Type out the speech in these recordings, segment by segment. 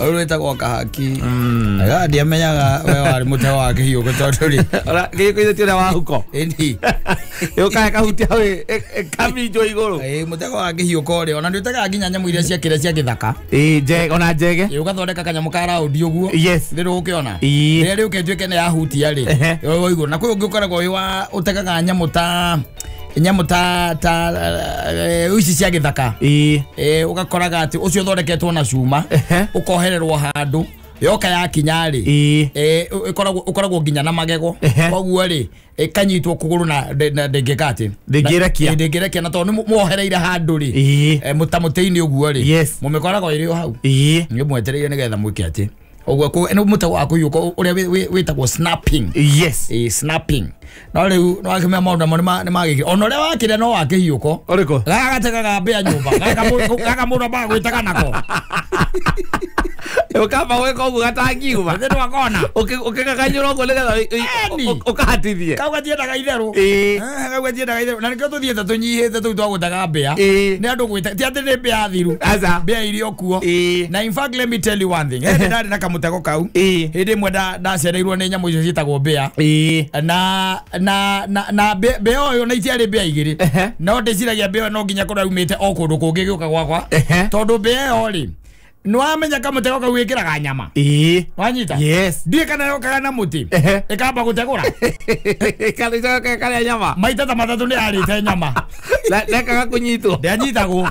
Ũrũ wĩtagwo kahaki. Aga ndiamenyaga we warĩ mũtego wa kĩhiũko tondũ rĩ. Ora gĩkũ ithe ti ũrĩa wa huko. Ĩni. Yũkaga ĩkahutia hau ĩkaminjwo igũrũ. Ĩ mũtego wa kĩhiũko rĩ, ona nĩũtegaga nginya nyamũ iria cia kĩrĩa cia gĩthaka. Ĩ njege ona njege. Ĩ ũgathondeka kanyamũ ka raundi ũguo. Yes. Rĩrĩ ũkĩona. Ĩ. Rĩrĩa rĩũke ĩtuĩke nĩ yahutia rĩ. Ehe. Wa igũrũ. Na kwĩ ũngĩ ũkoragwo wĩ wa ũtegaga nyamũ ta ici cia gĩthaka. Ĩ. Ĩ ũgakoraga atĩ ũcio ũthondeketwo na cuma. Ehe. Ũkohererwo handũ. Yoka yakinya rĩ. Ĩ. Ĩkoragwo ũkoragwo nginya na magego. Ehe. Koguo rĩ ĩkanyitwo kũgũrũ na ndĩngĩka atĩ. Ndĩngĩrekia. Ndĩngĩrekia na tondũ nĩ muohereire handũ rĩ. Ĩ. Mũtamũtĩ-inĩ ũguo rĩ. Yes. Mũmĩkoragwo ĩrĩ o hau. Ĩ. Nĩ mwetereire nĩgetha mwĩke atĩ. Ũguo nĩ mũtego wa kũhiũka ũrĩa wĩtagwo snapping. Yes. Ĩ snapping. No rĩu no wakĩmenya maũndũ namo nĩ magĩkire. Ona ũrĩa wakĩrĩa no wa kĩhiũko. Ũrĩkũ? Gaka gategaga mbĩa nyũmba. Gaka mũndũ ambaga gwĩtega nako. Ũkamba gwĩka ũguo gatangiuma. Githĩ ndwakona. Ũkĩgaganyũra ũguo nĩgetha Eni. ũkahatithie. Kau gatiendaga itherũ. Ĩ. Kau gatiendaga itherũ. Na nĩkĩo tũthiĩte tũnyihĩte tũu twa gũtega mbĩa. Ĩ. Nĩ andũ gwĩta ti atĩ nĩ mbĩa thiru. Aca. Mbĩa irio kuo. Ĩ. Na in fact let me tell you one thing. Hĩndĩ ndarĩ na kamũtego kau. Ĩ. Hĩndĩ ĩmwe ndacereirwo nĩ nyamũ icio ciĩtagwo mbĩa. Ĩ. Na mbĩa ũyũ na itiarĩ mbĩa igĩrĩ. Ehe. No ndĩciragia mbĩa ĩyo no nginya kũrĩa umĩte o kũndũ kũngĩ gĩũka gwakwa. Ehe. Tondũ mbĩa ĩyo rĩ nĩwamenya kamũtego kau wĩkĩraga nyama. Ĩ. Wanyita? Yes. Ndiũĩ kana yokaga na mũtĩ. Ehe. Ĩkamba gũtegũra. Karĩa karĩa nyama. Maita ta matatũ nĩ yarĩte nyama. Nekaga kũnyitwo. Ndĩanyitagwo.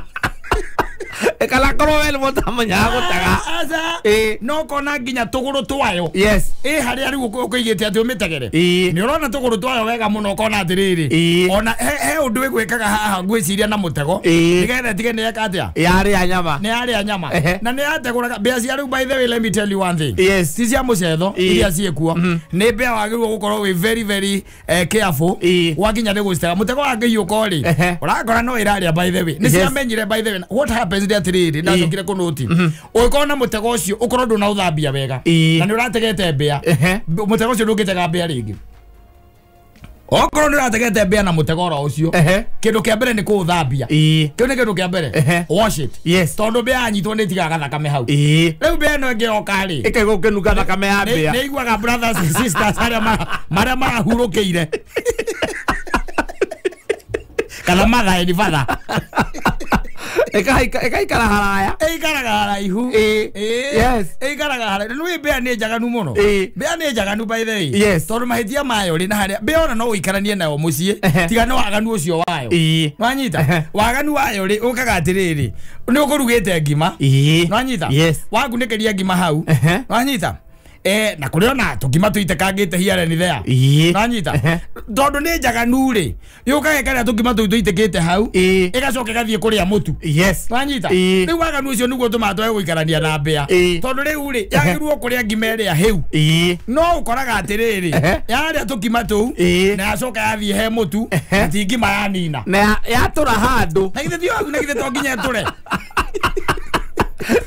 Ĩkanakorwo we nĩ mũtamenyaga gũtega. Aca. Ĩ. No kona nginya tũgũrũ twayo. Yes. Ĩ harĩa rĩu ũkũigĩte atĩ ũmĩtegere. Ĩ. Nĩ ũrona tũgũrũ twayo wega mũno ũkona atĩrĩrĩ. Ĩ. Ona he ũndũ ĩgwĩkaga haha ngwĩciria na mũtego. Ĩ. Nĩgetha ĩtige nĩ yeka atĩa. Yarĩa nyama. Nĩ yarĩa nyama. Ehe. Na nĩ yategũraga mbĩa cia rĩu by the way let me tell you one thing. Yes. Ti cia mũcetho Ĩ. iria ciĩkuo. Nĩ mbĩa wagĩrĩirwo gũkorwo wĩ very very careful. Ĩ. Wakinya nĩ gũcitega. Mũtego wa kĩhiũko rĩ. Ehe. Ũrakora no ĩrarĩa by the way. Nĩ Yes. ciamenyire by the way. What happens nĩ atĩrĩrĩ ndacokire kũnũti. Ũngĩkorwo na mũtego ũcio ũkorwo ndũnaũthambia wega. Ĩ. Na nĩ ũrategete mbĩa. Ehe. Mũtego ũcio ndũngĩtega mbĩa rĩngĩ. Okorwo nĩ ũrategete mbĩa na mũtego oro ũcio. Ehe. Kĩndũ kĩa mbere nĩ kũũthambia. Ĩ. Kĩu nĩ kĩndũ kĩa mbere. Ehe. Wash it. Yes. Tondũ mbĩa yanyitwo nĩ ĩtigaga gathakame hau. Ĩ. Rĩu mbĩa ĩno ĩngĩ yoka rĩ. Ĩkaigua ũkĩnunga thakame ya mbĩa. Nĩ iguaga brothers and sisters arĩa marĩa marahurũkĩire. Kana mother and father. Ĩkaikara haraya. Ĩikaraga haraihu. Ĩ. Ĩ. Yes. Ĩikaraga haraihu. Nĩ mbĩa nĩ njaganu mũno. Ĩ. Mbĩa nĩ njaganu by the way. Yes. Tondũ mahĩtia mayo rĩ na harĩa mbĩa ona no ũikaranie nayo mũciĩ. Ehe. Tiga nĩ waganu ũcio wayo. Ĩ. Nwanyita? Ehe. Waganu wayo rĩ ũkaga atĩrĩrĩ nĩ ũkũrugĩte ngima. Ĩ. Nwanyita? Yes. Wakunĩkĩria ngima hau. Ehe. Nwanyita? Na kũrĩ ona tũngima tũitekangĩte here and there. Ĩ. Nwanyita? Ehe. Tondũ nĩ njaganu rĩ yũkaga ĩkarĩa tũngima tũu tũitĩkĩte hau. Ĩ. Ĩgacoka ĩgathiĩ kũrĩa mũtu. Yes. Nwanyita? Ĩ. Rĩu waganu ũcio nĩguo ũtũmaga twage gũikarania na mbĩa. Ĩ. Tondũ rĩu rĩ yagĩrĩirwo kũrĩa ngima ĩrĩa hĩu. Ĩ. No ũkoraga atĩrĩrĩ Ehe. yarĩa tũkima tũu Ĩ. na yacoka yathiĩ he mũtu Ehe. na ti ngima yanina. Na yatũra handũ. Na githĩ ti hau na githĩ to nginya ĩtũre.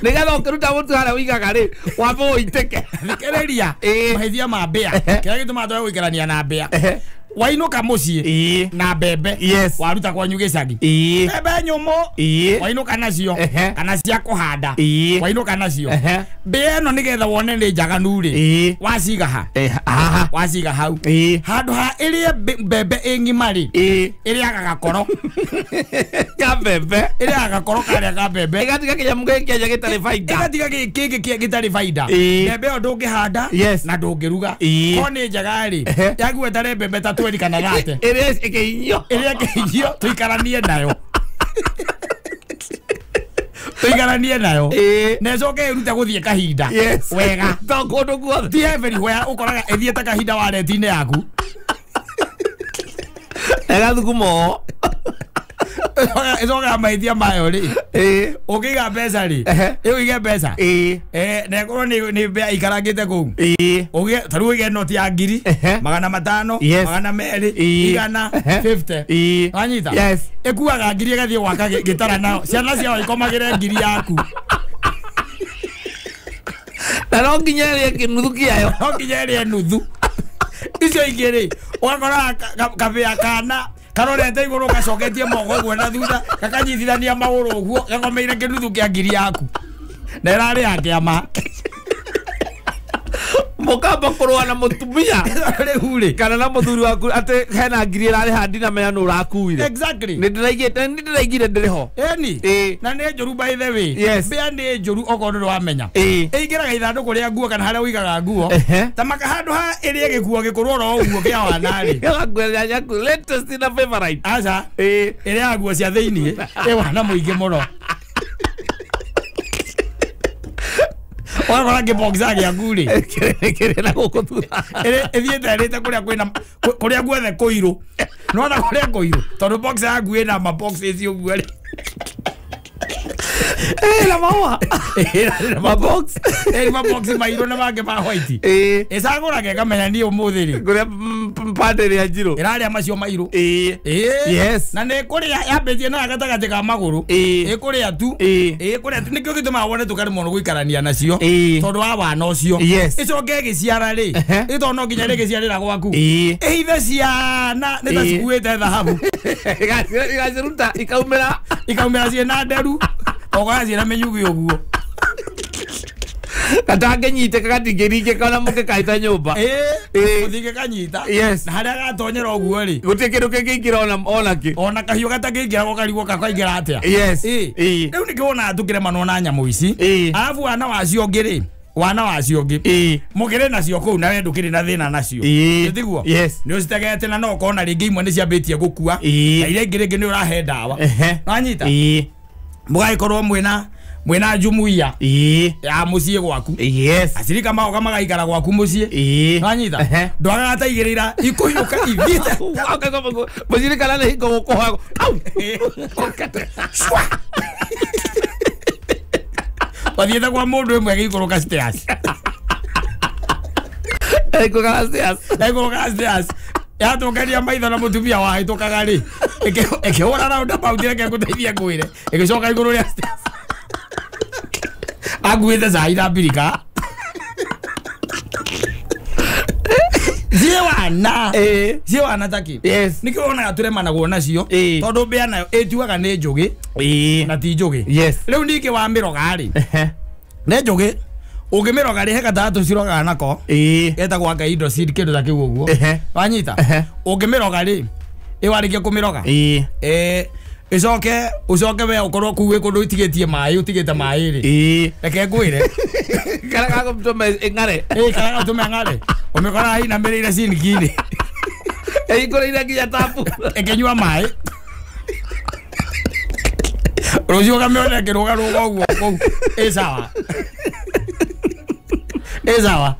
Nĩgetha ũkĩruta mũtu harĩa ũigaga rĩ wambe ũitĩke. Thikĩrĩria Ĩ. mahĩtia ma mbĩa Ehe. kĩrĩa gĩtũmaga twage gũikarania na mbĩa. Ehe. Wainũka mũciĩ Ĩ. na mbembe Yes. waruta kwanyu gĩcagi. Ĩ. Mbembe nyũmũ Ĩ. wainũka nacio Ehe. kana cia kũhanda Ĩ. wainũka nacio. Ehe. Mbĩa ĩno nĩgetha wone nĩ njaganu rĩ Ĩ. waciga ha Ĩ, haha. waciga hau Ĩ. handũ ha ĩrĩe mbembe ĩ ng'ima rĩ Ĩ. ĩrĩaga gakoro Ka mbembe. ĩrĩaga gakoro karĩa ka mbembe Ĩgatiga kĩnyamũ gĩkĩ kĩanja gĩtarĩ baida. ĩgatiga kĩngĩ gĩtarĩ baida. Ĩ. Mbembe ĩyo ndũngĩhanda Yes. na ndũngĩruga. Ĩ. Ko nĩ njega rĩ Ehe. yagu ĩtare mbembe ta 20 kana 30 Ĩrĩa ĩkĩinyio. ĩrĩa ĩkĩinyio tũikaranie nayo tũikaranie nayo Ĩ. na ĩcoke ĩrute gũthiĩ kahinda Yes. wega To kũndũ guothe. ti everywhere ũkoraga ĩthiĩte kahinda wareti-inĩ yaku. Ĩgathuguma ũũ. Ĩcokaga mahĩtia mayo rĩ Ĩ. ũkĩiga mbeca rĩ Ehe. ĩũige mbeca Ĩ. Na ĩkorwo nĩ mbĩa ikarangĩte kũu Ĩ. Ũgĩe ta rĩu ũige noti ya ngiri Ehe. 500 Yes. 200 Ĩ. 100 Ehe. 50 Ĩ. wanyita Yes. ĩkuaga ngiri ĩgathiĩ gwaka gĩtara nayo ciana ciao ikomagĩre ngiri yaku. Na no nginya ĩrĩe kĩnuthu kĩayo. No nginya ĩrĩe nuthu icio ingĩ rĩ ũgakora kabĩa kana karorete igũrũ gacoketie moko ũguo na thutha gakanyitithania magũrũ ũguo gakomeire kĩnuthu kĩa ngiri yaku. Na ĩrarĩ ya kĩama. Mũkamba kũrũa na mũtumia Rĩu rĩ. Kana na mũthuri waku atĩ hena ngiri ĩrarĩ handi na menya nũ ũrakuire. Exactly. Nĩ ndĩraigire ndĩrĩ ho. Eni. Ĩĩ. Na nĩ njũru by the way. Yes. Mbĩa nĩ njũru okorwo ndũrĩ wamenya. Ĩĩ. Ĩingĩraga ithandũkũ rĩa nguo kana harĩa ũigaga nguo. Ehe. Ta maka handũ ha ĩrĩe gĩkuo gĩkũrũ oro ũguo kĩa wana rĩ. Ĩgakuĩra yaku latest na favorite. Aca. Ĩĩ. Ĩrĩaga nguo cia thĩiniĩ. Ĩ wana mũingĩ mũno. Ũgakora kĩboxa gĩaku rĩ. Kĩrĩ na gũkũ thutha. Ĩthiĩte ĩrĩte kũrĩa kwĩna kũrĩa guothe kũirũ. Nĩwona kũrĩa kũirũ tondũ box yaku ĩna ma boxes ũguo rĩ. Na mahũa. Ma box. Ma box mairũ na mangĩ ma white. Ĩĩ. Ĩcagũraga ĩkamenya niĩ ũmũthĩ rĩ. Kũrĩa pande ĩrĩa njirũ. Ĩrarĩa macio mairũ. Ĩĩ. Ĩĩ. Yes. Na nĩ kũrĩa yambĩtie na gatagatĩ ka magũrũ. Ĩĩ. Ĩkũrĩa tu. Ĩĩ. Ĩkũrĩa tu nĩkĩo gĩtũmaga wone tũkaremwo nĩ gũikarania nacio. Ĩĩ. Tondũ wa wana ũcio. Yes. Ĩcoke ĩgĩciara rĩ. Ehe. Ĩ tondũ no nginya rĩgĩciarĩra gwaku. Ĩĩ. Ĩhithe ciana nĩ ta Ĩĩ. cikuĩte thahabu. Igaciruta ikaumĩra. Ikaumĩra ciĩna nderu. Ũgakora ciĩna mĩnyugĩ ũguo. Gatangĩnyitĩka gatingĩringĩka ona mũngĩkaita nyũmba. Ĩĩ. Ĩĩ. Gũtingĩkanyita. Yes. Na harĩa gatonyera ũguo rĩ. Gũtirĩ kĩndũ kĩngĩingĩra ona kĩ. Ona kahiũ gatangĩingĩra gũkarigwo gakaingĩra atĩa. Yes. Ĩĩ. Ĩĩ. Rĩu nĩkĩo wonaga tũkĩremanwo na nyamũ ici. Ĩĩ. Arabu wana wacio ũngĩ rĩ. Wana wacio ũngĩ. Ĩĩ. Mũkĩrĩ nacio kũu na we ndũkĩrĩ na thĩna nacio. Ĩĩ. Tiguo? Yes. Nĩ ũcitegete na no ũkona rĩngĩ imwe nĩ ciambĩtie gũkua. Ĩĩ. Na iria ingĩ rĩngĩ nĩ ũrahe ndawa. Ehe. Nĩwanyita? Ĩĩ. Mũgagĩkorwo mwĩna jumuiya Ĩĩ. ya mũciĩ gwaku. Yes. Acirika magoka magaikara gwaku mũciĩ. Ĩĩ. Nĩwanyita? Ehe. Ndwagaga ta igĩrĩ ira ikũinũka ithiĩte. Mũcirika nĩ hingo gũkũhago. Au. Shwa. Wathiĩte kwa mũndũ ĩmwe agĩikũrũka stairs. Ĩikũrũka stairs. Ĩikũrũka stairs. Yatũngania maitho na mũtumia wahĩtũkaga rĩ. Ĩkĩhũra roundabout reke ngũteithie ngwĩre. Ĩgĩcoka igũrũ rĩa stairs. Akuĩte cai na mbirika. Ciĩ wana. Ĩĩ. Ciĩ wana ta kĩ? Yes. Nĩkĩo wonaga tũremanagwo nacio. Ĩĩ. Tondũ mbĩa nayo ĩtuaga nĩ njũgĩ Ĩĩ. na ti njũgĩ. Yes. Rĩu ningĩ wamĩroga rĩ. Ehe. Nĩ njũgĩ. Ũngĩmĩroga rĩ he gatagatũ cirogaga nako. Ĩĩ. Getagwo anga indo seed kĩndũ ta kĩu ũguo. Ehe. Wanyita? Ehe. Ũngĩmĩroga rĩ, ĩ warĩkia kũmĩroga. Ĩĩ. Ĩcoke ũcoke we ũkorwo kũu wĩ kũndũ ũtigĩtie maĩ ũtigĩte maĩ rĩ. Ĩĩ. Reke ngwĩre. Kana gagũtũma ĩng'are. Ĩ kana gatũme ng'are. Ũmĩkoraga inamĩrĩire siniki-inĩ. Ĩhingũrĩire nginya tabu. Ĩkĩnyua maĩ. Rũciũ ũkamĩona ĩkĩrũgarũga ũguo kũu. Ĩ sawa. Ĩ sawa.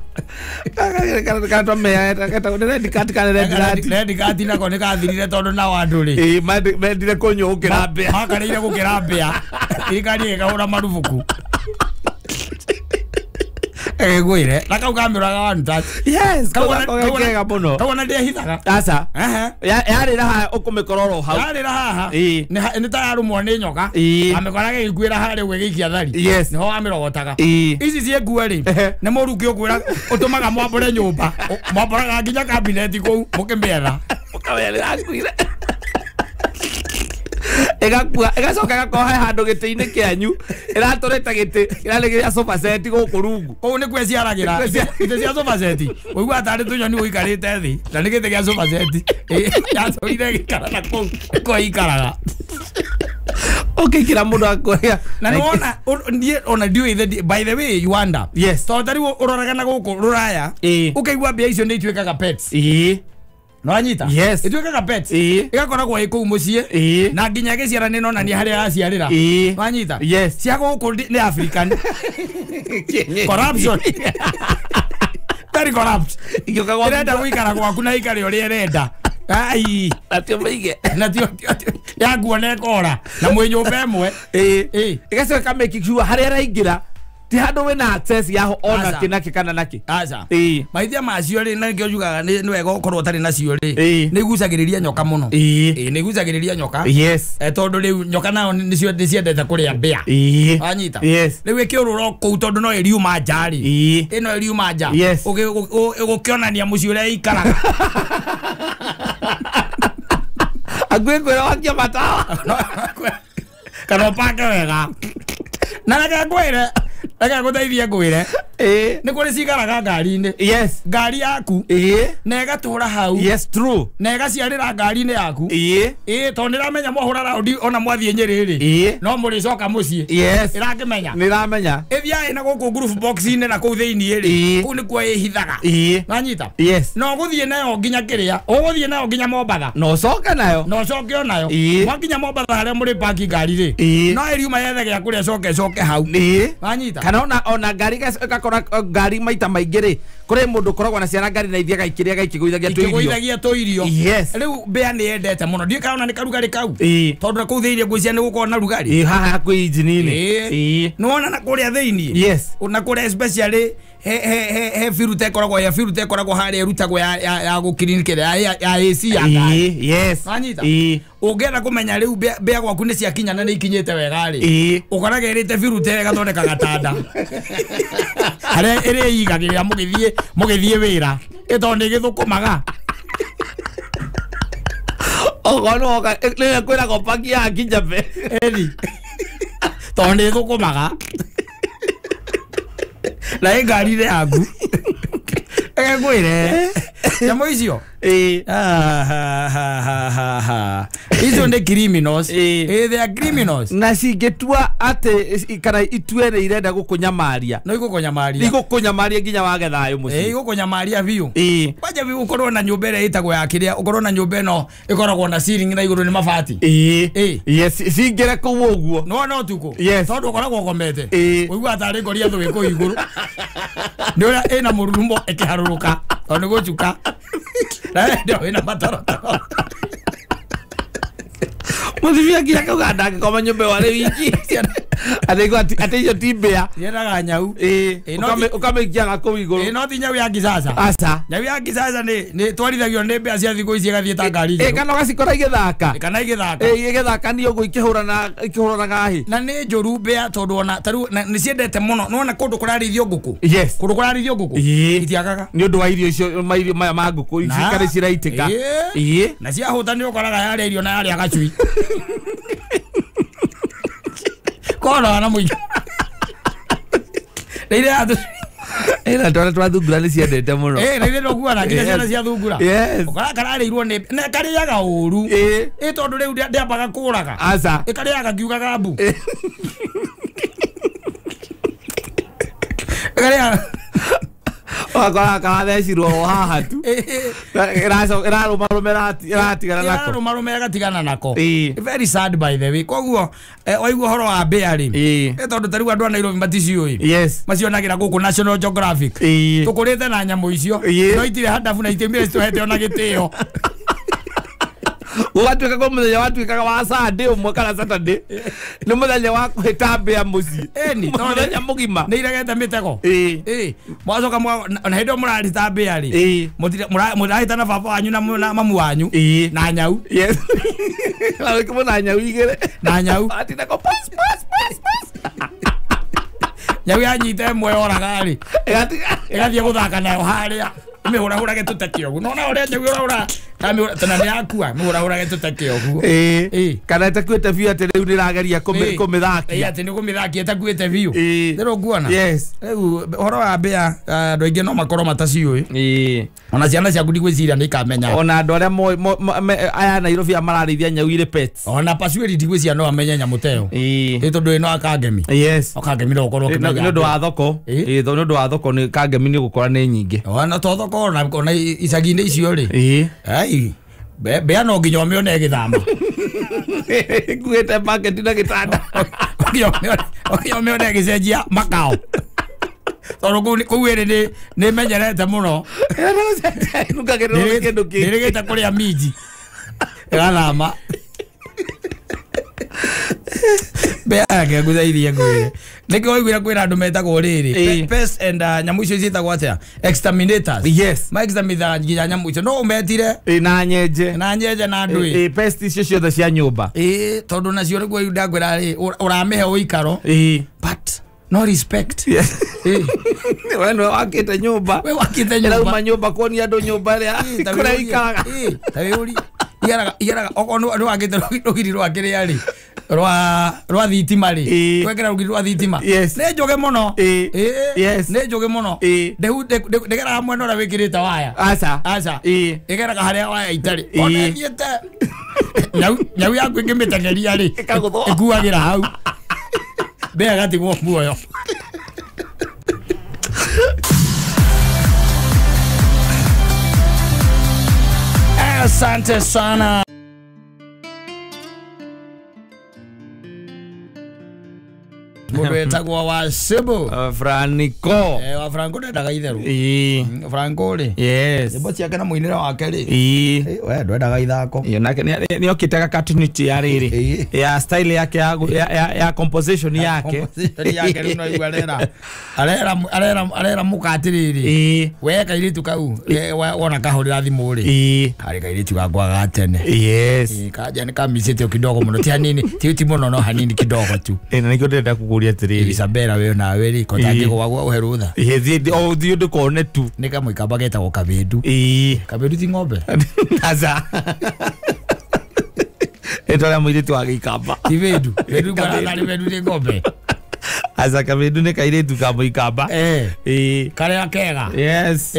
Red card nako nĩ kathirire tondũ nao andũ rĩ. Ĩĩ mendire kũnyua gũkĩra mbĩa. Makarĩire gũkĩra mbĩa. Thirikari ĩgĩkahũra marubuku. Ĩgwĩre. Na kau kamĩũraga one touch. Yes. Kau kega mũno. Kau ona ndĩehithaga. Aca. Ehe. Yarĩra haha ũkũmĩkora oro hau. Yarĩra haha. Ĩĩ. Nĩ ta yarũmwo nĩ nyoka. Ĩĩ. Amĩkoraga ĩgĩkuĩra harĩa ũguo ĩgĩikia thari. Yes. Nĩho wamĩrogotaga. Ĩĩ. Ici ciĩ nguo rĩ. Ehe. Nĩ mũrukĩ ũkwĩra ũtũmaga mwambũre nyũmba. Mwambũraga nginya kabineti kũu mũkĩmĩetha. Mũkamenya nĩ ĩgakua ĩgacoka ĩgakorwo he handũ gĩtĩ-inĩ kĩanyu ĩratũrĩte gĩtĩ kĩrarĩ gĩa sofa set gũkũ rungu. Kũu nĩkuo ĩciaragĩra. Itĩ cia sofa set. Ũiguaga tarĩ tũnyoni ũikarĩte thĩ na nĩ gĩtĩ gĩa sofa set. Yatũrire ĩgĩikara na kũu nĩkuo ĩikaraga. Ũkĩingĩra mũndũ akwĩra. Na nĩwona niĩ ona ndiũĩ by the way you wonder. Yes. Tondũ ta rĩu ũroraga na gũkũ rũraya Ĩĩ. ũkaigua mbĩa icio nĩ ituĩkaga pets. Ĩĩ. Nĩwanyita? Yes. Ituĩkaga pets. Ĩĩ. Ĩgakoragwo ĩ kũu mũciĩ. Ĩĩ. Na nginya ĩgĩciara nĩ ĩronania harĩa yaciarĩra. Ĩĩ. Nĩwanyita? Yes. Cia gũkũ nĩ African. Corruption. Very corrupt. Ingĩũka gwaku. Ĩrenda gũikara gwaku na ĩikare ũrĩa ĩrenda. Ai. Na tio mĩige. Na tio yakuona ĩkora na mwĩ nyũmba ĩmwe. Ĩĩ. Ĩĩ. Ĩgacoka ĩka sure harĩa ĩraingĩra ti handũ wĩna access yaho ona Aca. kĩ nakĩ kana nakĩ. Aca. Ĩĩ. Mahĩtia macio rĩ na nĩkĩo njugaga nĩ wega ũkorwo ũtarĩ nacio rĩ. Ĩĩ. Nĩ igucagĩrĩria nyoka mũno. Ĩĩ. Ĩĩ nĩ igucagĩrĩria nyoka. Yes. Tondũ rĩu nyoka nao nĩcio nĩciendete kũrĩa mbĩa. Ĩĩ. Wanyita? Yes. Rĩu ĩkĩũrũra kũu tondũ no ĩriuma nja rĩ. Ĩĩ. Ĩno ĩriuma nja. Yes. Ũgũkĩonania mũciĩ ũrĩa ĩikaraga. Akuĩ kwĩra wakia matawa. Kana ũpange wega. Na reke ngwĩre Reke ngũteithie ngwĩre. Nĩ kũrĩ cigaraga ngari-inĩ. Yes. Ngari yaku. Na ĩgatũra hau. Yes, true. Na ĩgaciarĩra ngari-inĩ yaku. Tondũ nĩramenya mwahũra raundi ona mwathiĩ Nyĩrĩ rĩ. No mũrĩcoka mũciĩ. Yes. Ĩrakĩmenya. Nĩramenya. Ĩthiaga ĩna gũkũ groove box-inĩ na kũu thĩiniĩ rĩ. Kũu nĩkuo ĩhithaga. Nanyita. Yes. Na ũgũthiĩ nayo nginya kĩrĩa. Ũgũthiĩ nayo nginya Mombatha. Na ũcoke nayo. Na ũcoke o nayo. Mwakinya Mombatha harĩa mũrĩ paki ngari rĩ. No ĩriuma yethe gĩa kũrĩa coke hau. Wanyita. Kana ona ngari ĩgakora ngari maita maingĩ rĩ. Kũrĩ mũndũ ũkoragwo na ciana ngari na ithiaga ikĩrĩaga ikĩgũithagia tũirio. Ikĩgũithagia tũirio. Yes. Rĩu mbĩa nĩ yendete mũno. Ndiũĩ kana ona nĩ karugarĩ kau. Tondũ kũu thĩiniĩ ngwĩciria nĩ gũkoragwo na rugarĩ. Haha kwĩ injini-inĩ. Nĩwona na kũrĩa thĩiniĩ. Yes. Na kũrĩa especially he firuta ĩkoragwo ya firuta ĩkoragwo harĩa ĩrutagwo ya gũclean kĩrĩa ya AC ya ngari. Yes. Wanyita. Ũngĩenda kũmenya rĩu mbĩa gwaku nĩ ciakinya na nĩ ikinyĩte wega rĩ. Ũkoraga ĩrĩte firuta ĩgathondeka gatanda. Harĩa ĩrĩigagĩrĩra mũgĩthiĩ wĩra. Ĩ tondũ nĩ ĩgĩthũkũmaga. Okorwo nĩwoka rĩrĩa kwĩragwo paki ya Kijabe. Ĩni. Tondũ nĩ ĩthũkũmaga. Na ĩ ngari-inĩ yaku. Reke ngwĩre. Nyamũ icio. Icio nĩ criminals. They are criminals. Na cingĩtua atĩ kana itue nĩ irenda gũkũnyamaria. No igũkũnyamaria. Igũkũnyamaria nginya wage thayũ mũciĩ. Igũkũnyamaria biũ. Kwanja biũ ũkorwo na nyũmba ĩrĩa ĩtagwo ya kĩrĩa, ũkorwo na nyũmba ĩno ĩkoragwo na ceiling na igũrũ nĩ mabati. Yes, cingĩre kũu ũguo. No no ũtukũ. Yes. Tondũ ũkoragwo ũkomete. Ũiguaga tarĩ ngoria thũ ĩ kũu igũrũ. Nĩ ũrĩa ĩna mũrurumo ĩkĩharũrũka. Tondũ nĩ gũcuka. Na ndio ĩna matorotoro. Mũtumia nginya akauga ndangĩkoma nyũmba ĩyo arĩ wiki. Atĩ icio ti mbĩa. Ciendaga nyau. Ũkamĩikia na kũu igũrũ. No ti nyau ya kisasa. Aca. Nyau ya kisasa nĩ twarithagio nĩ mbĩa cia thikũ ici ĩgathiĩ ta ngari njerũ. Kana ũgacikora igĩthaka. Kana igĩthaka. Igĩthaka nĩ ũguo ikĩhũranaga hĩ. Na nĩ njũru mbĩa tondũ ona ta rĩu nĩ ciendete mũno. Nĩwona kũndũ kũrarĩithio ngũkũ. Yes. Kũndũ kũrarĩithio ngũkũ. Itiagaga. Nĩ ũndũ wa irio icio mairio maya ma ngũkũ ici karĩ ciraitĩka. Na ciahũta nĩ ũkoraga yarĩa irio na yarĩa gacui. Kona na mũingĩ. Nĩ irĩa Ĩna twana twa thungura nĩ ciendete mũno. Na ithe ndũkuona nginya ciana cia thungura. Yes. Ũkoraga kararĩirwo nĩ na karĩaga ũru. Ĩ tondũ rĩu ndĩambaga kũraga. Aca. Ĩkarĩaga ngiugaga mbu. Ĩkarĩaga ũgakora karathecirwo o haha tu. Ĩrarũmarũme ĩratigana nako. Ĩrarũmarũme ĩgatigana nako. Very sad by the way. Koguo waigua ũhoro wa mbĩa rĩ. Tondũ ta rĩu andũ a Nairobi maticiũĩ. Yes. Macionagĩra gũkũ National Geographic. Tũkũrĩte na nyamũ icio. No itirĩ handabu na itimire citũhete ona gĩtĩo. Ũgatuĩka kwĩ mũthenya watuĩkaga wa Sunday ũmwe kana Saturday. Nĩ mũthenya wa kũhĩta mbĩa mũciĩ. Ĩni, mũthenya mũgima. Nĩ iregete mĩtego. Mwacoka na hĩndĩ ĩyo mũrarĩta mbĩa rĩ. Mũrahĩta na baba wanyu na mamu wanyu. Na nyau. Yes. Na nyau igĩrĩ. Na nyau. Atinda ko pos pos pos pos. Nyau yanyita ĩmwe yoraga rĩ. Ĩgathiĩ gũthaka nayo harĩa. Mĩhũrahũrage tũteke ũguo. Nĩwona ũrĩa nyau ĩrahũra. Tena nĩ yakua mĩhũrahũrage tũteke ũguo. Kana ĩtakuĩte biũ atĩ rĩu nĩrageria kũmĩthakia. Atĩ nĩ kũmĩthakia ĩtakuĩte biũ. Nĩrũkuona. Yes. Rĩu ũhoro wa mbĩa andũ aingĩ no makorwo mataciũĩ. Ona ciana ciaku ndigwĩciria nĩ ikamenya. Ona andũ arĩa aya Nairobi mararĩithia nyau irĩ pets. Ona Pasueri ndigwĩciria no amenye nyamũ ta ĩyo. Tondũ ĩno akangemi. Yes. Akangemi no ũkorwo ũkĩmenya. Nĩ ũndũ wa thoko. Nĩ ũndũ wa thoko nĩ kangemi nĩ ũgũkora nĩ nyingĩ. Ona to thoko ona icagi-inĩ icio rĩ. Ai. Mbĩa no nginya ũmĩone ĩgĩthama. Ĩkuĩte bucket na gĩtanda. Nginya ũmĩone ĩgĩcenjia makao. Tondũ kũu ĩrĩ nĩ ĩmenyerete mũno. Nĩrĩgĩte kũrĩa minji. Ĩgathama. Mbĩa yake ngũteithie ngwĩre. Nĩkĩo waiguire kwĩna andũ metagwo rĩrĩ. Pest and nyamũ icio ciĩtagwo atĩa? Exterminators. Yes. Ma exterminators nginya nyamũ icio. No ũmetire. Na nyenje. Na nyenje na ndũĩ. Pest icio ciothe cia nyũmba. Tondũ nacio nĩguo ndakwĩra rĩ ũramĩhe ũikaro. But no respect. Yes. We nĩwe wakĩte nyũmba. We wakĩte nyũmba. Ĩrauma nyũmba kuonia andũ nyũmba ĩrĩa kũrĩa ikaraga. Ta wĩũrie. Igeraga okorwo nĩ wakĩte rũgiri rwa kĩrĩa rĩ. Rwa thitima rĩ twekĩra rũgiri rwa thitima nĩ njũgĩ mũno. Nĩ njũgĩ mũno. Ndĩgeraga mwena ũrĩa wĩkĩrĩte waya. Aca. Aca. Ĩgeraga harĩa waya itarĩ. Ona ĩthiĩte nyau yaku ĩngĩmĩtengeria rĩ ĩkuagĩra hau. Mbĩa ĩgatigwo muoyo. Asante sana. Mũndũ wetagwo wa Sibu. Franco. Wa Franco ndendaga itherũ. Franco rĩ. Yes. Nyĩmbo ciake na mũinĩre wake rĩ. We ndwendaga ithako. Iyo nake nĩ okĩte ga continuity ya rĩrĩ. Ya style yake ya composition yake. Composition yake rĩu no igua arera. Arera mũka atĩrĩrĩ. We kairĩtu kau wona kahũrĩra thimũ rĩ. Karĩ kairĩtu gakwa ga tene. Yes. Kanja nĩ kamicĩte kidogo mũno ti hanini ti mũno no hanini kidogo tu. Na nĩkĩo ndĩrenda kũkũria atĩrĩrĩ. Isabella we nawe rĩ kotangĩgwa gwa ũhe rũtha. Ĩĩ o ũthiĩ ndũkone tu. Nĩ kamũikamba getagwo Kabĩndu. Kabĩndu ti ng'ombe. Aca. Ĩtwa rĩa mũirĩtu wa gĩikamba. Ti bĩndu. Bĩndu tarĩ bĩndu nĩ ng'ombe. Aca Kabĩndu nĩ kairĩtu ka mũikamba. Karĩa kega. Yes.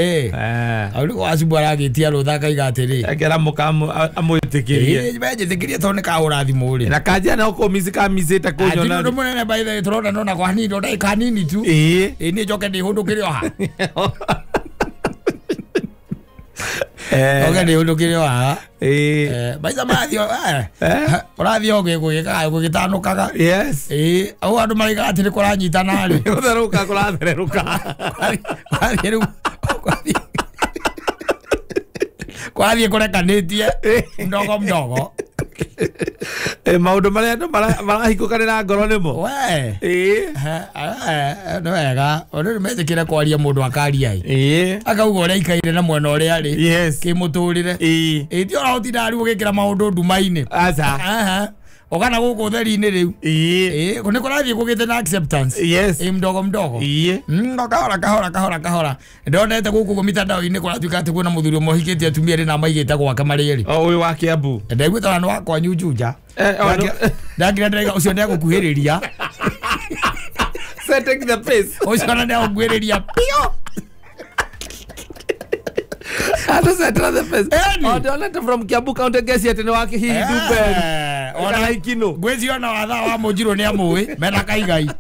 Hau nĩko Wacibu aragĩtia rũtha akaiga atĩrĩ. Akera mũka amwĩtĩkĩrie. Menjĩtĩkĩrie tondũ nĩ kahũra thimũ rĩ. Na kanja no kũmici kamicĩte kũnyona. Ũndũ mũnene by the way tũrona nona kwa hanini o ndagĩka hanini tu. Ĩĩ niĩ njoke ndĩhũndũkĩre o ha. Oke ndĩhũndũkĩre o haha. Maica marathiĩ ũrathiĩ o gũgĩtanũkaga. Yes. Au andũ maraiga atĩ nĩ kũranyitana rĩ. Gũtherũka kũratherũka. Kwathiĩ rĩu kwathiĩ kũrekanĩtie mdogo mdogo. Maũndũ marĩa andũ marahingũkanĩra ngoro nĩmo. We. Nĩ wega. Ũndũ nĩ metĩkĩre kwaria mũndũ akaria ĩ. Akauga ũrĩa aikaire na mwena ũrĩa arĩ. Yes. Kĩmũtũrĩre. Ĩ ti ona ũtindaga rĩu ũgĩkĩra maũndũ nduma-inĩ. Aca. Ũkana gũkũ ũtheri-inĩ rĩu. Nĩ kũrathiĩ kũgĩte na acceptance. Yes. Mdogo mdogo. No kahora kahora kahora kahora. Ndonete gũkũ gũ mitandao-inĩ kũratuĩka atĩ kwĩna mũthuri ũmwe ũhikĩtie atumia erĩ na maigĩte gwake marĩ erĩ. O ũyũ wa Kiambu. Ndaiguĩte ona nĩ wa kwanyu Juja. Ndakira ndĩraiga ũcio nĩegũkuhĩrĩria. Setting the pace. Ũcio ona nĩegũkuhĩrĩria piũ. Andũ setting the pace. O ndonete from Kiambu County ngeci atĩ nĩ wa hihi Dumberi. Ona Ikino. Ngwĩciria ona wathaa wa Mũnjirũ nĩ amũĩ mena Kaigai.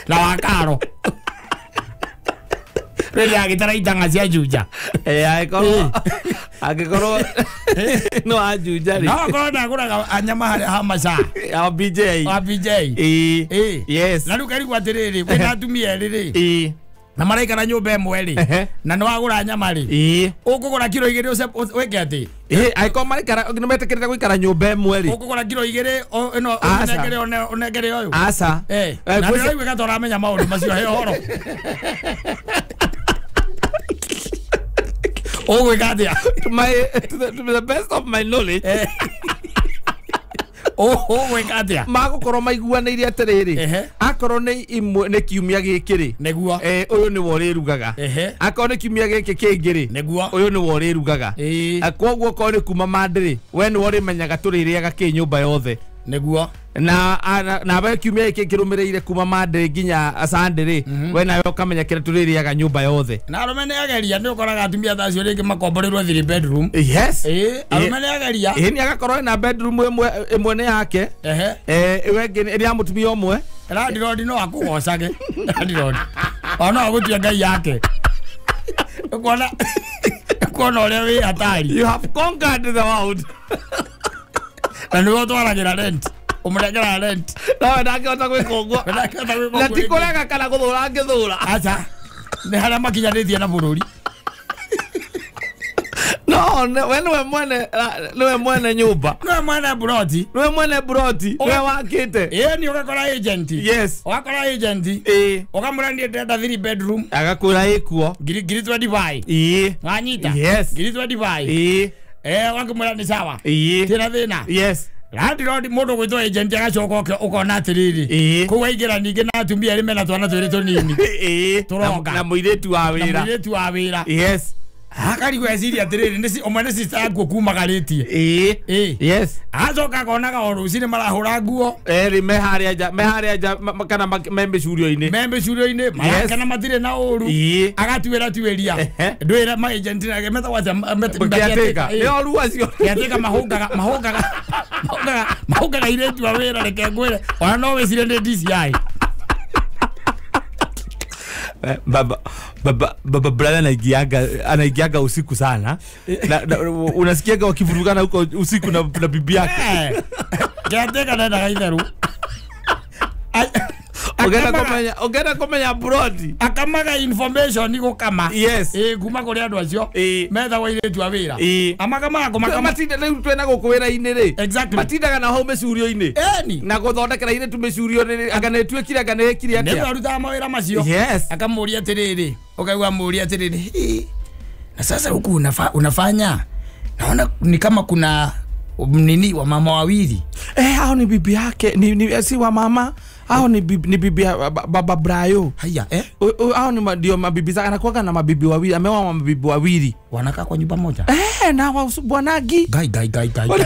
Na wa Karo. Rĩrĩa agĩtara itang'a cia Juja. Angĩkorwo no wa Juja rĩ. No akorwo ndagũraga nyama harĩa ha Maca. Ya BJ. Wa BJ. Yes. Na rĩu karigwo atĩrĩrĩ kwĩna atumia erĩ rĩ. Na maraikara nyũmba ĩmwe rĩ. Na nĩ wagũra nyama rĩ. Ũkũgũra kiro igĩrĩ wĩke atĩ. Angĩkorwo maraikara nĩ metĩkĩrĩte gũikara nyũmba ĩmwe rĩ. Ũkũgũra kiro igĩrĩ ĩno ũnengere ũnengere ũyũ. Aca. Na ndĩraigua ta ũramenya maũndũ macio he ũhoro. Ũgwĩka atĩa? To the best of my knowledge. Ũgwĩka atĩa? Magũkorwo maiguanĩire atĩrĩrĩ. Akorwo nĩ imwe nĩ kiumia gĩkĩ rĩ. Nĩguo. Ũyũ nĩwe ũrĩrugaga. Akorwo nĩ kiumia gĩkĩ kĩngĩ rĩ. Nĩguo. Ũyũ nĩwe ũrĩrugaga. Kwoguo okorwo nĩ kuma Monday rĩ, we nĩwe ũrĩmenyaga tũrĩrĩaga kĩ nyũmba yothe. Nĩguo. Na we kiumia gĩkĩ kĩrũmĩrĩire kuma Monday nginya Sunday rĩ, we nawe ũkamenya kĩrĩa tũrĩrĩaga nyũmba yothe. Na arũme nĩ ageria nĩ ũkoraga atumia ta acio rĩngĩ makomboreirwo 3 bedroom. Yes. Arũme nĩ ageria. Nĩ agakorwo ena bedroom ĩmwe nĩ yake. Ĩyo ĩngĩ nĩ ya mũtumia ũmwe. Landlord no akũgocage. Landlord. O no agũtue ngai yake. Ũkuona ũrĩa wĩ hatari. You have conquered the world. Na nĩwe ũtwaragĩra rent. Ũmũnengeraga rent. No ndangĩhota gwĩka ũguo. Na ti kũrega kana gũthũra angĩthũra. Aca. Nĩ harĩa makinyanĩtie na bũrũri. No, we nĩwe mwene nyũmba. Nĩwe mwene buroti. Nĩwe mwene buroti. Nĩwe wakĩte. Ĩĩ nĩ ũgakora agent. Yes. Ũgakora agent. Ũkamũra niĩ ndĩrenda 3 bedroom. Agakwĩra ĩkuo. Ngiri 25. Wanyita. Yes. Ngiri 25. Ũgakĩmwĩra nĩ sawa. Tina thĩna. Yes. Landlord mũndũ gwĩtwo agent agacoka ũkona atĩrĩrĩ. Kũu aingĩra ningĩ na atumia erĩ mena twana twĩrĩ tũnini. Tũronga. Na mũirĩtu wa wĩra. Na mũirĩtu wa wĩra. Yes. Akarigwo eciria atiriri ni ũmwe nĩ sister yaku ũkumagaritie. Ĩĩ. Yes. Acoka akonaga o rũcinĩ marahũra nguo. Erĩ me harĩa nja, me harĩa nja kana me mĩcurio-inĩ. Me mĩcurio-inĩ, marakena matirĩ na ũru. Agatuĩra tuĩria. Ndwĩre ma agent nake metagwo atĩa? Caretaker. Nĩ oru acio. Caretaker mahũngaga mahũngaga mahũngaga mahũngaga airĩtu a wĩra reke ngwĩre. Ona no wĩcirie nĩ DCI. Baba baba baba brother anaingiaga usiku sana. Na unasikiaga wakivurugana huko usiku na bibi yake. Caretaker ndendaga itheru. Ogenda komenya brodi. Akamaga information igukama. Yes. Kuma kuri andu acio. Metagwo airĩtu a wĩra. Amakamaga kũmakama. Matinda rĩu twena gũkũ wĩra-inĩ rĩ. Exactly. Matindaga na hau mĩcurio-inĩ. Eni. Na gũthondekera airĩtu mĩcurio rĩ, anga nĩ ĩtuĩkire anga nĩ ĩkire atĩa. Nĩwe arutaga mawĩra macio. Yes. Akamũria atĩrĩrĩ, ũkaigua amũria atĩrĩrĩ, na sasa huku unafanya naona ni kama kuna nini wa mama wawili. Hao ni bibi yake, ni si wa mama. Hao ni bibi baba Brayo. Haya, Hao ni ndio mabibi zake, anakuwa na mabibi wawili, ameoa mabibi wawili. Wanakaa kwa nyumba moja. Na wa bwanagi. Gai gai gai gai gai.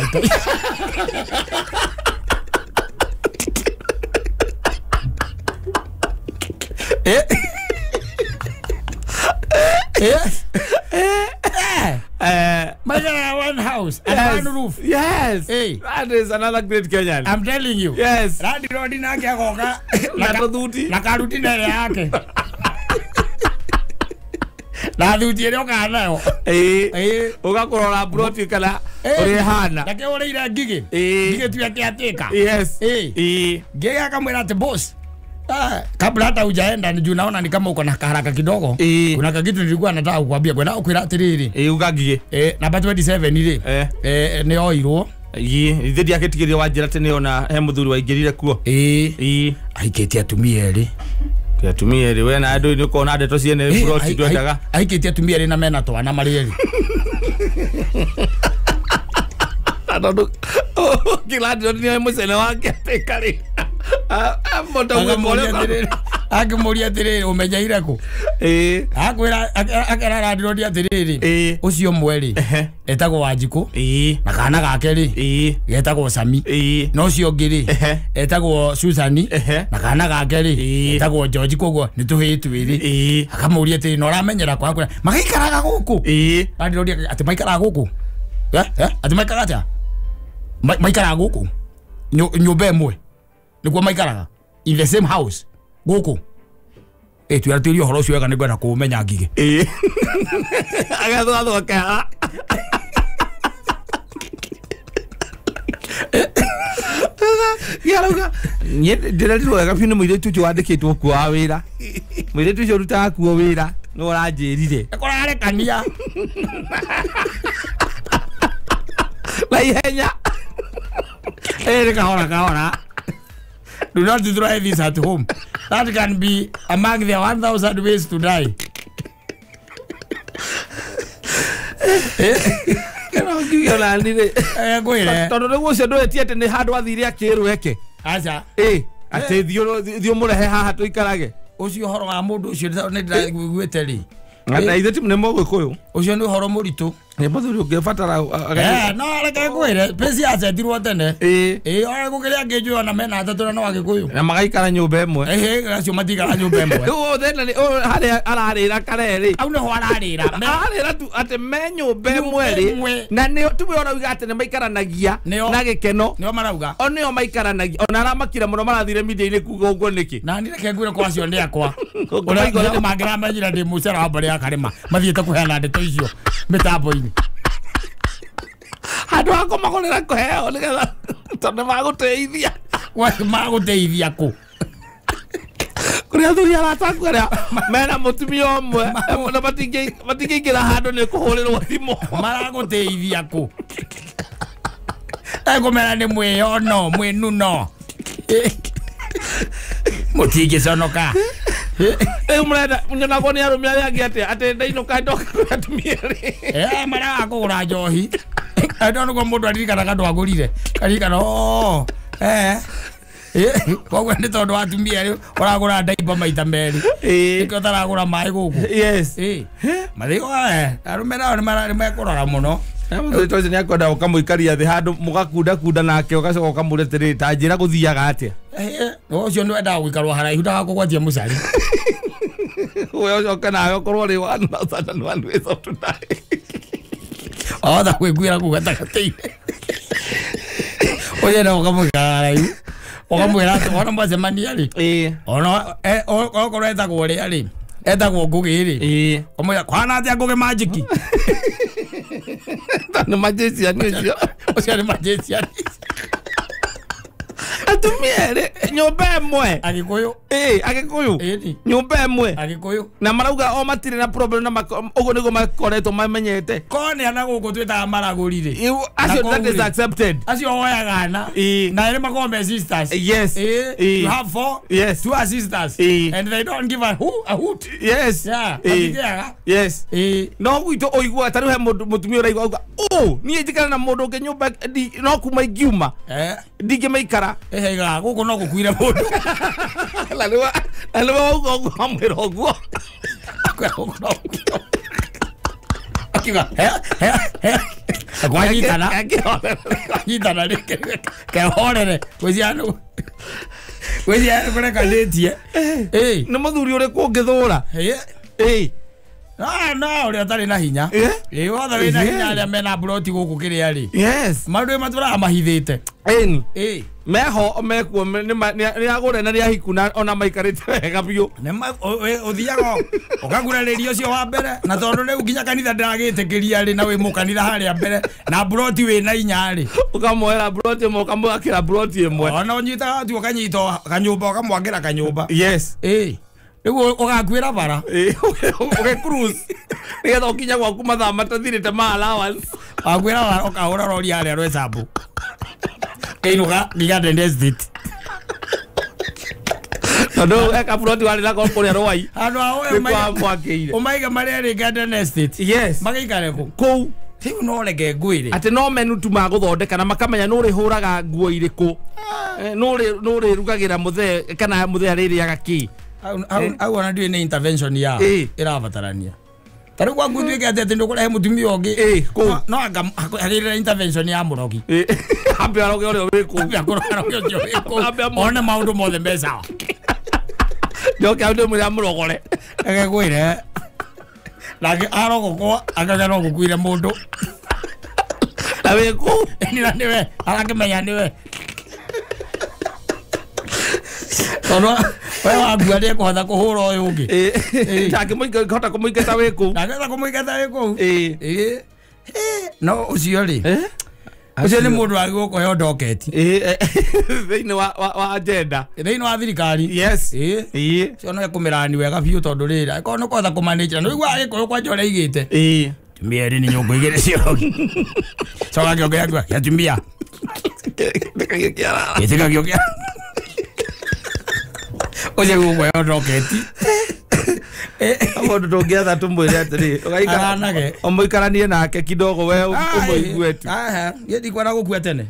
One house and yes. One roof. Yes. Hey. That is another great Kenyan. I'm telling you. Yes. Radi rodi nake agoka. Na tuthuti. Na karuti nere yake. Na thuti ĩrĩa ũkaga nayo. Ũgakurora broti kana ũrĩa ĩhana. Nake ũrĩire ngigĩ. Ngigĩ tu yake atĩka. Yes. Ngigĩ akamwĩra atĩ boss. Kabla hata hujaenda ni juu naona ni kama uko na haraka kidogo. Kuna kakitu nilikuwa nataka kukuambia. Kwenda ukwira atiriri. Ugagie. Namba 27 ri. Ni oirwo. Ithe ndiakĩtigĩrio wanjĩra atĩ nĩona he mũthuri waingĩrire kuo. Aikĩtie atumia erĩ. Ti atumia erĩ we na andũ nĩ ũkona ndeto ciene broti ndwendaga. Aikĩtie atumia erĩ na mena twana marĩ erĩ. Tondũ kĩlandio nĩ mũcene wake atĩka rĩ. Akĩmũria atĩrĩrĩ ũmenyeire kũ? Akwĩra akera randirondi atĩrĩrĩ ũcio ũmwe rĩ etagwo Wanjikũ na kana gake rĩ getagwo Sami na ũcio ũngĩ rĩ etagwo Susani na kana gake rĩ etagwo George koguo nĩ tũhĩĩ twĩrĩ. Akamũria atĩrĩrĩ na ũramenyera kũ? Akwĩra magaikaraga gũkũ. Randirondi atĩ maikaraga gũkũ. Atĩ maikaraga atĩa? Maikaraga gũkũ nyũmba ĩmwe nĩguo maikaraga in the same house gũkũ. Twĩratĩrio ũhoro ũcio wega nĩngwenda kũũmenya ngigĩ. Agathwathwa keha. Yarauga niĩ ndĩrerirwo wega biũ nĩ mũirĩtu ũcio wandĩkĩtwo kuo wa wĩra. Mũirĩtu ũcio ũrutaga kuo wĩra nĩwe ũranjĩrire. Kũrarekania. Na ihenya. Nĩ kahora kahora. Do not try this at home. That can be among the 1,000 ways to die. Tondũ rĩu ũcio ndwetie atĩ nĩ handũ athire akĩrwo eke. Aca. Atĩ thiĩ ũmũrehe haha tũikarage. Ũcio ũhoro wa mũndũ ũcio nĩ ndĩraiguĩte rĩ. Na ithe ti nĩ mũgĩkũyũ. Ũcio nĩ ũhoro mũritũ. Nĩ mũthuri ũngĩbatara. No reke ngwĩre peci yacetirwo tene. Ona gũkĩrĩ angĩ njũĩ ona mena atatũ na no agĩkũyũ. Na magaikara nyũmba ĩmwe. Acio matikara nyũmba ĩmwe. Rĩu thĩna nĩ harĩa ararĩra karerĩ. Hau nĩho ararĩra. Ararĩra tu atĩ me nyũmba ĩmwe rĩ. Na nĩo tuwe ũrauga atĩ nĩ maikaranagia na gĩkeno. Nĩo marauga. O nĩo maikaranagia. Ona aramakire mũno marathire media-inĩ kuga ũguo nĩkĩ. Na niĩ reke ngwĩre kwa acio nĩ akwa. Ũrĩa mangĩramenyire ndĩ mũcera wa mbarĩ ya Karĩma mathiĩte kũheana ndeto icio mĩtambo-inĩ. Handũ ha kũmagũrĩra kũheo nĩgetha tondũ magũteithia. Magũteithia kũ? Kũrĩ athuri arata aku arĩa mena mũtumia ũmwe na matingĩingĩra handũ nĩ kũhũrĩrwo thimũ. Maragũteithia kũ? Ekũmera nĩ mwĩyono mwĩnuno. Mũtingĩconoka. Rĩu mũrenda nyonagwo nĩ arũme arĩa angĩ atĩa atĩ ndainũka ndoka kwĩ atumia erĩ. Maraga kũgũra njohi. Andũ nĩguo mũndũ aririkanaga ndwagũrire. Karirikana Koguo nĩ tondũ wa atumia rĩu ũragũra ndaiba maita merĩ. Nĩkĩo ũtaragũra maĩ gũkũ. Yes. Mathiko arũme nao nĩ mekũrora mũno. Mũthuri ũcio nĩ akwenda ũkamũikaria thĩ handũ mũgakundakunda nake ũgacoka ũkamũria atĩrĩrĩ ta njĩra gũthiaga atĩa. Ũcio nĩ wendaga gũikarwo haraihu ndagakũgwatie mũcari. We ũcoke nawe ũkorwo rĩ 1001 ways of to die. Wahota kwĩkuĩra kũu gatagatĩ-inĩ. Ũcio no ũkamũikara haraihu ũkamwĩra atĩ wona mwacemania rĩ ona okorwo etagwo ũrĩa rĩ etagwo Ngũgĩ rĩ ũmwĩra kwana atĩa Ngũgĩ Majiki. Nĩ magician ũcio. Ũcio nĩ magician. Atumia erĩ nyũmba ĩmwe. Agĩkũyũ. Agĩkũyũ. Nyũmba ĩmwe. Agĩkũyũ. Na marauga o matirĩ na problem na ũguo nĩguo makoretwo mamenyete. Kone na gũkũ twĩtaga maragũri rĩ. Acio that is accepted. Acio oyaga na. Na erĩ makoragwo me sisters. Yes. You have four. Yes. Two are sisters. And they don't give a hoot. Yes. Yeah. Yes. No gwitũ ũiguaga ta rĩu he mũtumia ũraigua auga ũ niĩ njikara na mũndũ ũngĩ nyũmba no kuma ingiuma ndingĩmĩikara. Ĩhaiga gũkũ no gũkuire mũndũ. Na nĩwe wauga ũguo amwĩra ũguo. Akiuga he kwanyitana kwanyitana rĩngĩ kehorere gwĩciria nĩkũrekanĩtie. Nĩ mũthuri ũrĩkũ ũngĩthũra? No ũrĩa ũtarĩ na hinya. Wothe wĩna hinya arĩa mena mburoti gũkũ kĩrĩa rĩ. Yes. Maũndũ matũraga mahithĩte. Ĩni. Meho mekuo nĩ agũre na nĩ ahiku na ona maikarĩte wega biũ. Ũthiaga ũkagurarĩria ũcio wa mbere na tondũ rĩu nginya kanitha ndĩragĩtĩkĩria rĩ na wĩ mũkanitha harĩa mbere na mburoti wĩna inya rĩ. Ũkamuoera mburoti ĩmwe ũkamwakĩra mburoti ĩmwe. Ona ũnyitaga tu ũkanyita kanyũmba ũkamwakĩra kanyũmba. Yes. Rĩu ũgakuĩra bara. Ũgĩ cruise nĩgetha ũkinya gwaku mathaa matathirĩte ma allowance. Wakuĩra bara ũkahũra rori harĩa Rwecambu. Kĩinũka Garden Estate. Tondũ eka buroti warĩ nako kũrĩa Rwai. Handũ ha ũmaige marĩa rĩ Garden Estate. Yes. Magaikare kũ? Kũu. Rĩu no reke ngwĩre. Atĩ no menu tu magũthondeka na makamenya nũ ũrĩhũraga nguo irĩkũ. Nũ ũrĩrugagĩra mũthee kana mũthee arĩrĩaga kĩ. Au ona ndiũĩ nĩ intervention ya ĩrabatarania. Ta rĩu gwaku tuĩke atĩ ndũkũrehe mũtumia ũngĩ. No anga harĩ intervention ya mũrogi. Ambe aroge ũrĩa wĩ kũu. Ambe aroge ũcio wĩ kũu. One maũndũ mothe me sawa. Njoke hau ndĩmwĩre amũrogore. Reke ngwĩre. Nake arogokwo akaga no gũkuire mũndũ. Na wĩ kũu. Na nĩwe arakĩmenya nĩwe. Tondũ we wakua nĩekũhota kũhũra ũyũ ũngĩ. Ndangĩhota kũmũingata wĩ kũu. Ndangĩhota kũmũingata wĩ kũu. No ũcio rĩ. Ũcio nĩ mũndũ wagĩrĩirwo kũheo ndoketi. Thĩinĩ wa agenda. Thĩinĩ wa thirikari. Yes. Ũcio no ekũmĩrani wega biũ tondũ rĩrĩ angĩkorwo nĩ ũkũhota kũmanage na nĩũiguaga Gĩkũyũ kwanja ũrĩa aigĩte. Atumia erĩ nĩ nyũngũ igĩrĩ cia ũrogi. Coka kĩongo gĩaku gĩa atumia. Gĩtikagio kĩara. Ũcio gũkũheo ndoketi. Mũndũ ndũngĩatha tũmwĩre atĩrĩ Aranage. Ũmũikaranie nake kidogo we ũmũigue tu. Niĩ ndikwenda gũkua tene.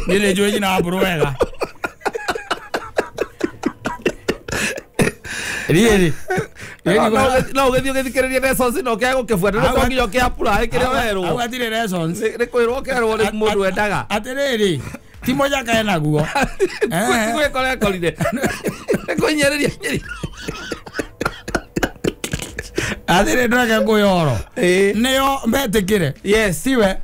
Niĩ nĩ njũĩ nyina wa mbũrũ wega. Niĩ rĩ. No ũgĩthiĩ ũgĩthikĩrĩria lessons na ũkĩaga gũkĩbuata nĩ to nginya ũkĩ-apply kĩrĩa werwo. Hau hatirĩ lessons. Nĩ kwĩrwo ũkerwo nĩ mũndũ endaga. Atĩrĩrĩ ti mũnyaka enaguo. Ti gwĩkora ekorire. Nĩ kũhinyĩrĩria nyĩrĩ. Atĩrĩ ndũreke ngũhe ũhoro. Nĩo metĩkĩre. Yes. Tiwe.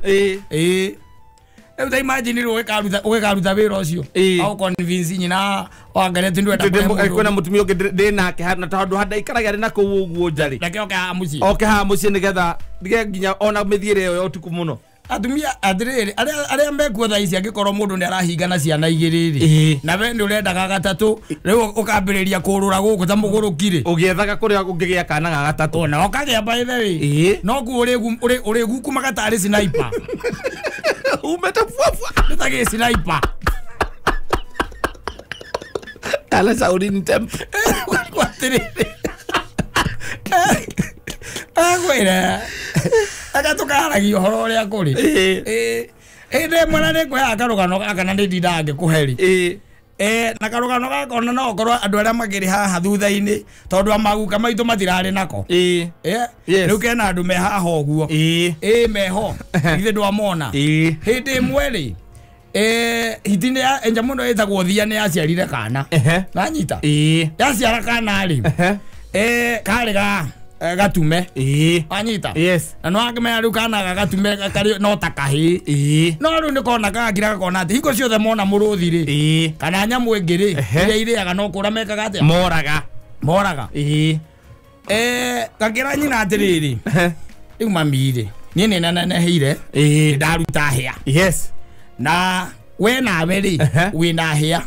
Rĩu ta imagine rĩu ũgĩkaruta wĩra ũcio. Au convince nyina wa Ngareti ndwenda kũhe mũndũ. Kwĩna mũtumia ũngĩ ndĩ nake na tondũ handaikaraga arĩ na kũu ũguo nja rĩ. Reke oke haha mũciĩ. Oke haha mũciĩ nĩgetha nginya ona mĩthiĩre ĩyo ya ũtukũ mũno. Atumia atĩrĩrĩ arĩa mekuo thaa ici angĩkorwo mũndũ nĩ arahingana ciana igĩrĩ rĩ na we nĩ ũrendaga gatatũ rĩu ũkambĩrĩria kũrũra gũkũ ta mũgũrũki rĩ ũgĩethaga kũrĩa ũngĩgĩa kana ga gatatũ ona ũkagĩa by the way no kuo ũrĩgukumaga tarĩ sniper umete fuafua nĩ ta gĩ sniper kana Shaolin Temple atĩrĩrĩ agwĩra agatũkaragia ũhoro ũrĩa kũrĩ. Ĩndĩ mwana nĩ ngũheaga karũgano gaka na nĩ ndindaga ngĩkũhe rĩ. Na karugano gakona no korwo andu aria makiri haha thutha-ini tondu amaguka maitu matirari nako. Riu kena andu me haha uguo. Meho ithe ndwamona hindi imwe ri hiti ni enja muno etagwo thia ni aciarire kana nanyita yaciara kana ri kari ga gatume anyita. Yes. Na no akimenya riu kana gatume kari no ta kahi no riu ni kona gakira gakona ati hingo ciothe mona muruthi ri kana nyamu ingi ri iria iriaga no kura mekaga atia moraga moraga. Gakira nyina atiriri riu mami ri nie ni neneheire ndaruta hia. Yes. Na we nawe ri wina hia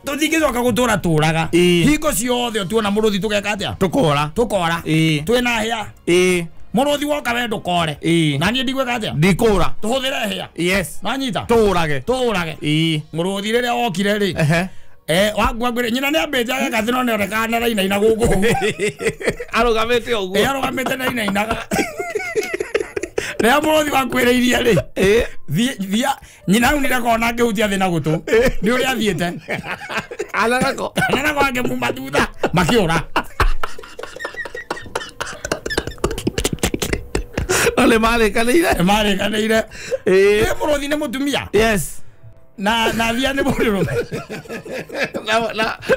tutingicoka gutura turaga hingo ciothe tuona muruthi tugeka atia tukora tukora twina hia muruthi woka we ndukore na nie ndigweka atia ndikura tuhuthire hia. Yes. Nanyita turage turage muruthi riria wokire ri wangwangwire nyina ni ambite ageka thi no nionekaga na rainaina guku arugamite uguo arugamite na inainaga rĩrĩa mũrũthi wakwĩrĩirie rĩ thia nyina aunire kona ngĩhutia thĩ na gũtũ nĩ ũrĩa athiĩte ananako ananako angĩmuma thutha makĩũra no nĩ marĩkanĩire marĩkanĩire mũrũthi nĩ mũtumia. Yes. Na thia nĩ mũndũrũme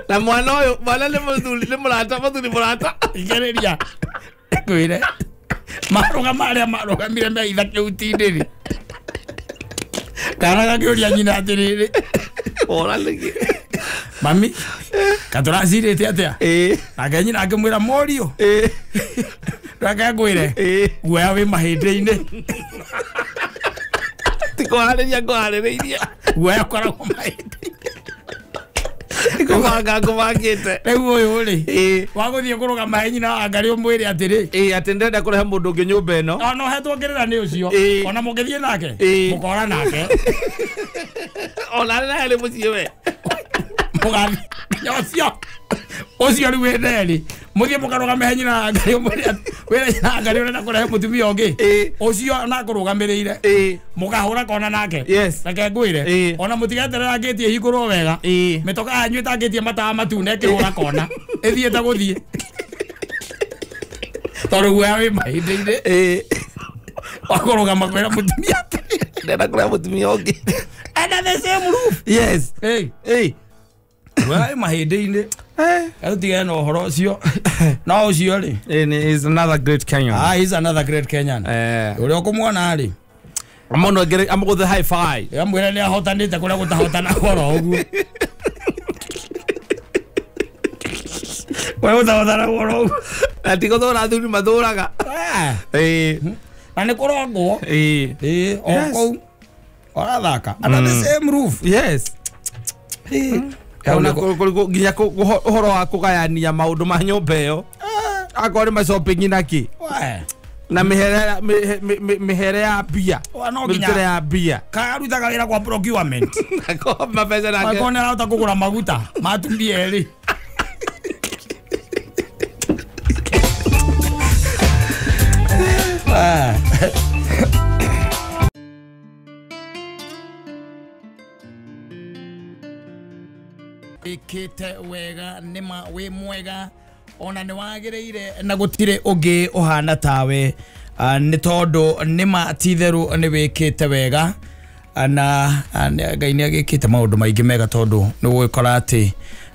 na mwana ũyũ mwana nĩ mũthuri nĩ mũrata mũthuri mũrata igereria ngwĩre marugama aria marugamire meitha kĩhuti-inĩ rĩ kana gakĩũria nyina atĩrĩrĩ ora nĩkĩ mami katũracirĩte atĩa nake nyina akĩmwĩra mũriũ reke ngwĩre guoya wĩ mahĩndĩ-inĩ ti kũharĩria ngũharĩrĩirie guoya ũkoragwo mahĩndĩ-inĩ ngũbanga ngũbangĩte rĩu ũyũ rĩ wagũthiĩ kũrũgama he nyina wa Ngarĩ ũmwĩre atĩrĩ atĩ ndĩrenda kũrehe mũndũ ũngĩ nyũmba ĩno ona ũhetwo kĩrĩra nĩ ũcio ona mũngĩthiĩ nake mũkora nake ona arĩ nahe nĩ mũciĩ we mũgathiĩ nginya ũcio ũcio rĩu wĩ nerĩ mũthiĩ mũkarũgame he nyina wa Ngarĩ ũmwĩre wĩre nyina wa Ngarĩ ũrenda kũrehe mũtumia ũngĩ ũcio onakũrũgamĩrĩire mũkahũra kona nake. Yes. Reke ngwĩre ona mũtigeterera ngĩtie ĩhingũrwo wega mĩtoka yanyu ĩtangĩtie matawa matune ĩkĩhũra kona ĩthiĩte gũthiĩ tondũ guoya wĩ mahĩndĩ-inĩ wakũrũgama kwĩra mũtumia atĩrĩ ndĩrenda kũrehe mũtumia ũngĩ under the same roof. Yes. Guoya wĩ mahĩndĩ-inĩ atutigane na ũhoro ũcio no ũcio rĩ is another great Kenyan. He's another great Kenyan. Ũrĩa ũkũmuona rĩ amono ngere amuguthe high five amwĩra nĩ ahotanĩte kũrĩa gũtahotana oro ũguo kũrĩa gũtahotana oro ũguo na ti gũthũra athuri mathũraga na nĩ kũrongwo o kũu ũrathaka under the same roof. Yes. Nginya ũhoro wa kũgayania maũndũ ma nyũmba ĩyo akorwo nĩ ma shopping na kĩ na mihere ya mbia mĩrutĩre ya mbia karutaga wĩra kwa procurement nako mabeca nake akorwo nĩ arahota kũgũra maguta ma atumia erĩ. Ikite wega nĩma wĩ mwega ona nĩ wagĩrĩire na gũtirĩ ũngĩ ũhana tawe nĩ tondũ nĩma ti-itherũ nĩ wĩkĩte wega na Ngai nĩ agĩkĩte maũndũ maingĩ mega tondũ nĩ ũgũgĩkora atĩ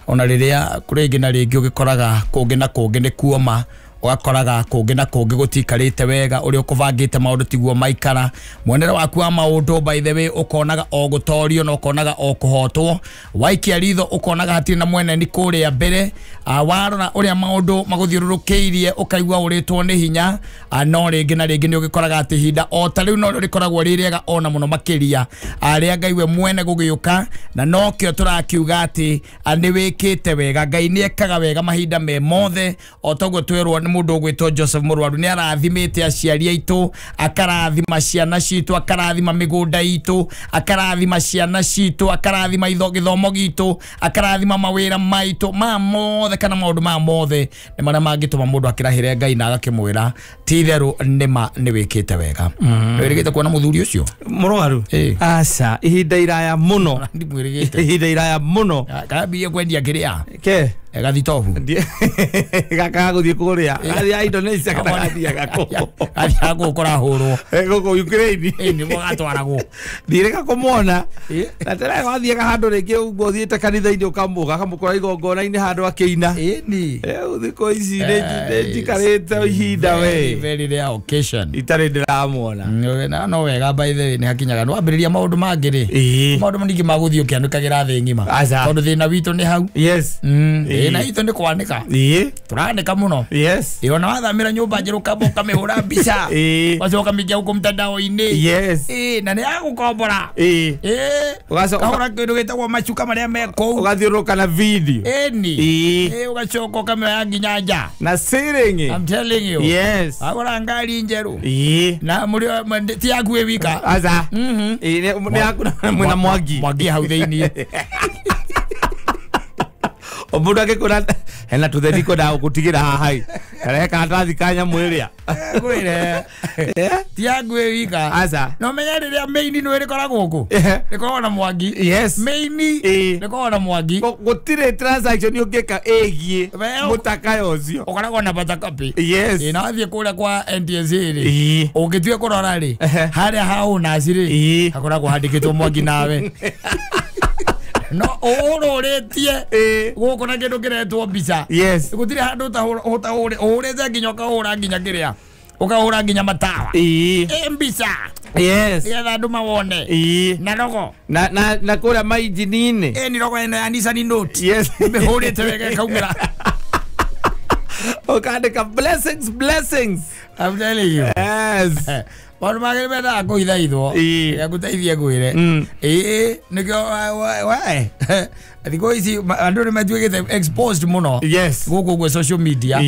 ona rĩrĩa kũrĩ ĩngĩ na rĩngĩ ũgĩkoraga kũngĩ na kũngĩ nĩ kuoma ũgakoraga kũngĩ na kũngĩ gũtikarĩte wega ũrĩa ũkũbangĩte maũndũ tiguo maikara mwonere waku wa maũndũ by the way ũkonaga o gũtorio na ũkonaga o kũhotwo waikia ritho ũkonaga hatirĩ na mweneni kũrĩa mbere warora ũrĩa maũndũ magũthiũrũrũkĩirie ũkaigua ũrĩtwo nĩ hinya no rĩngĩ na rĩngĩ nĩ ũgĩkoraga atĩ ihinda o ta rĩu no rĩo rĩkoragwo rĩ rĩega ona mũno makĩria rĩa Ngai we mwene gũgĩũka na nokĩo tũrakiuga atĩ nĩ wĩkĩte wega Ngai nĩ ekaga wega mahinda me mothe o toguo twerwo nĩ mũndũ ũgwĩtwo Joseph Mũrwaru nĩ arathimĩte aciari aitũ, akarathima ciana citũ, akarathima mĩgũnda itũ, akarathima ciana citũ, akarathima gĩthomo gitũ, akarathima mawĩra maitũ ma mothe kana maũndũ ma mothe nĩ marĩa mangĩtũma mũndũ akĩrahĩre Ngai na agakĩmwĩra ti itherũ nĩma nĩ wĩkĩte wega. Nĩ wĩrĩgĩte kuona mũthuri ũcio Mũrwaru? Aca, ihinda iraya mũno. Ndimwĩrĩgĩte. Ihinda iraya mũno. Kambie kwendia kĩrĩa ke gathitobu gaka gũthiĩ kũrĩa gathiaga Indonesia kana gathiaga kũ gathiaga kũ kũrahũrwo gũkũ Ukraine nĩguo gatwaragwo ndirĩga kũmwona na tena wathiaga handũ rĩngĩ ũguo ũthiĩte kanitha-inĩ ũkamũkora igongona-inĩ handũ akĩina. Ĩni rĩu thikũ ici nĩ njikarĩte ihinda we very rare occasion itarĩ ndĩramwona. Na no wega by the way nĩ hakinyaga nĩ wambĩrĩria maũndũ mangĩ rĩ maũndũ ningĩ magũthiĩ ũkĩanĩkagĩra thĩ ng'ima tondũ thĩna witũ nĩ hau. Yes. Thĩna witũ nĩ kwanĩka. Tũranĩka mũno. Yes. Ona wathamĩra nyũmba njerũ kamba ũkamĩhũra mbica ũgacoka ũkamĩikia gũkũ mtandao-inĩ. Yes. Na nĩ yagũkombora. Ũkahũra kĩndũ gĩtagwo macuka marĩa me kũu ũgathiũrũrũka na video. Ĩni. Ũgacoka ũkamĩoya nginya nja na ceiling. I'm telling you. Yes. Agũra ngari njerũ na mũrĩ ti yaku ĩ wika. Aca. Nĩ yaku na mwĩna Mwangi. Mwangi hau thĩiniĩ. Mũndũ angĩkwĩra hena tũtheri kwendaga gũgũtigĩra haha ĩ karehe karatathi ka nyamũ ĩrĩa ngwĩre ti yaku ĩ wika. Aca. No menya rĩrĩa maini nĩ rĩkoragwo kũ rĩkoragwo na Mwangi. Yes. Maini rĩkoragwo na Mwangi. Gũtirĩ transaction ũngĩka ĩgiĩ mũtakayo ũcio ũkoragwo na photocopy. Yes. Na wathiĩ kũrĩa kwa NTSA rĩ ũngĩtua kũrora rĩ harĩa ha owners rĩ hakoragwo handĩkĩtwo Mwangi nawe. No ũrũrĩtie gũkũ na kĩndũ kĩretwo mbica. Yes. Gũtirĩ handũ ũhũrĩte nginya ũkahũra nginya kĩrĩa ũkahũra nginya matawa. Mbica. Yes. Nĩgetha andũ mawone. Na rogo. Na na kũrĩa mainjini-inĩ. Nĩ rogo ĩno ya Nissan Note. Yes. Mĩhũrĩte wega ĩkaumĩra. Ũkandĩka blessings blessings. I'm telling you. Yes. Maũndũ mangĩ mendaga kũhithaithwo ngũteithie ngwĩre nĩkĩo we thikũ ici andũ nĩ matuĩkĩte exposed mũno. Yes. Gũkũ ũguo social media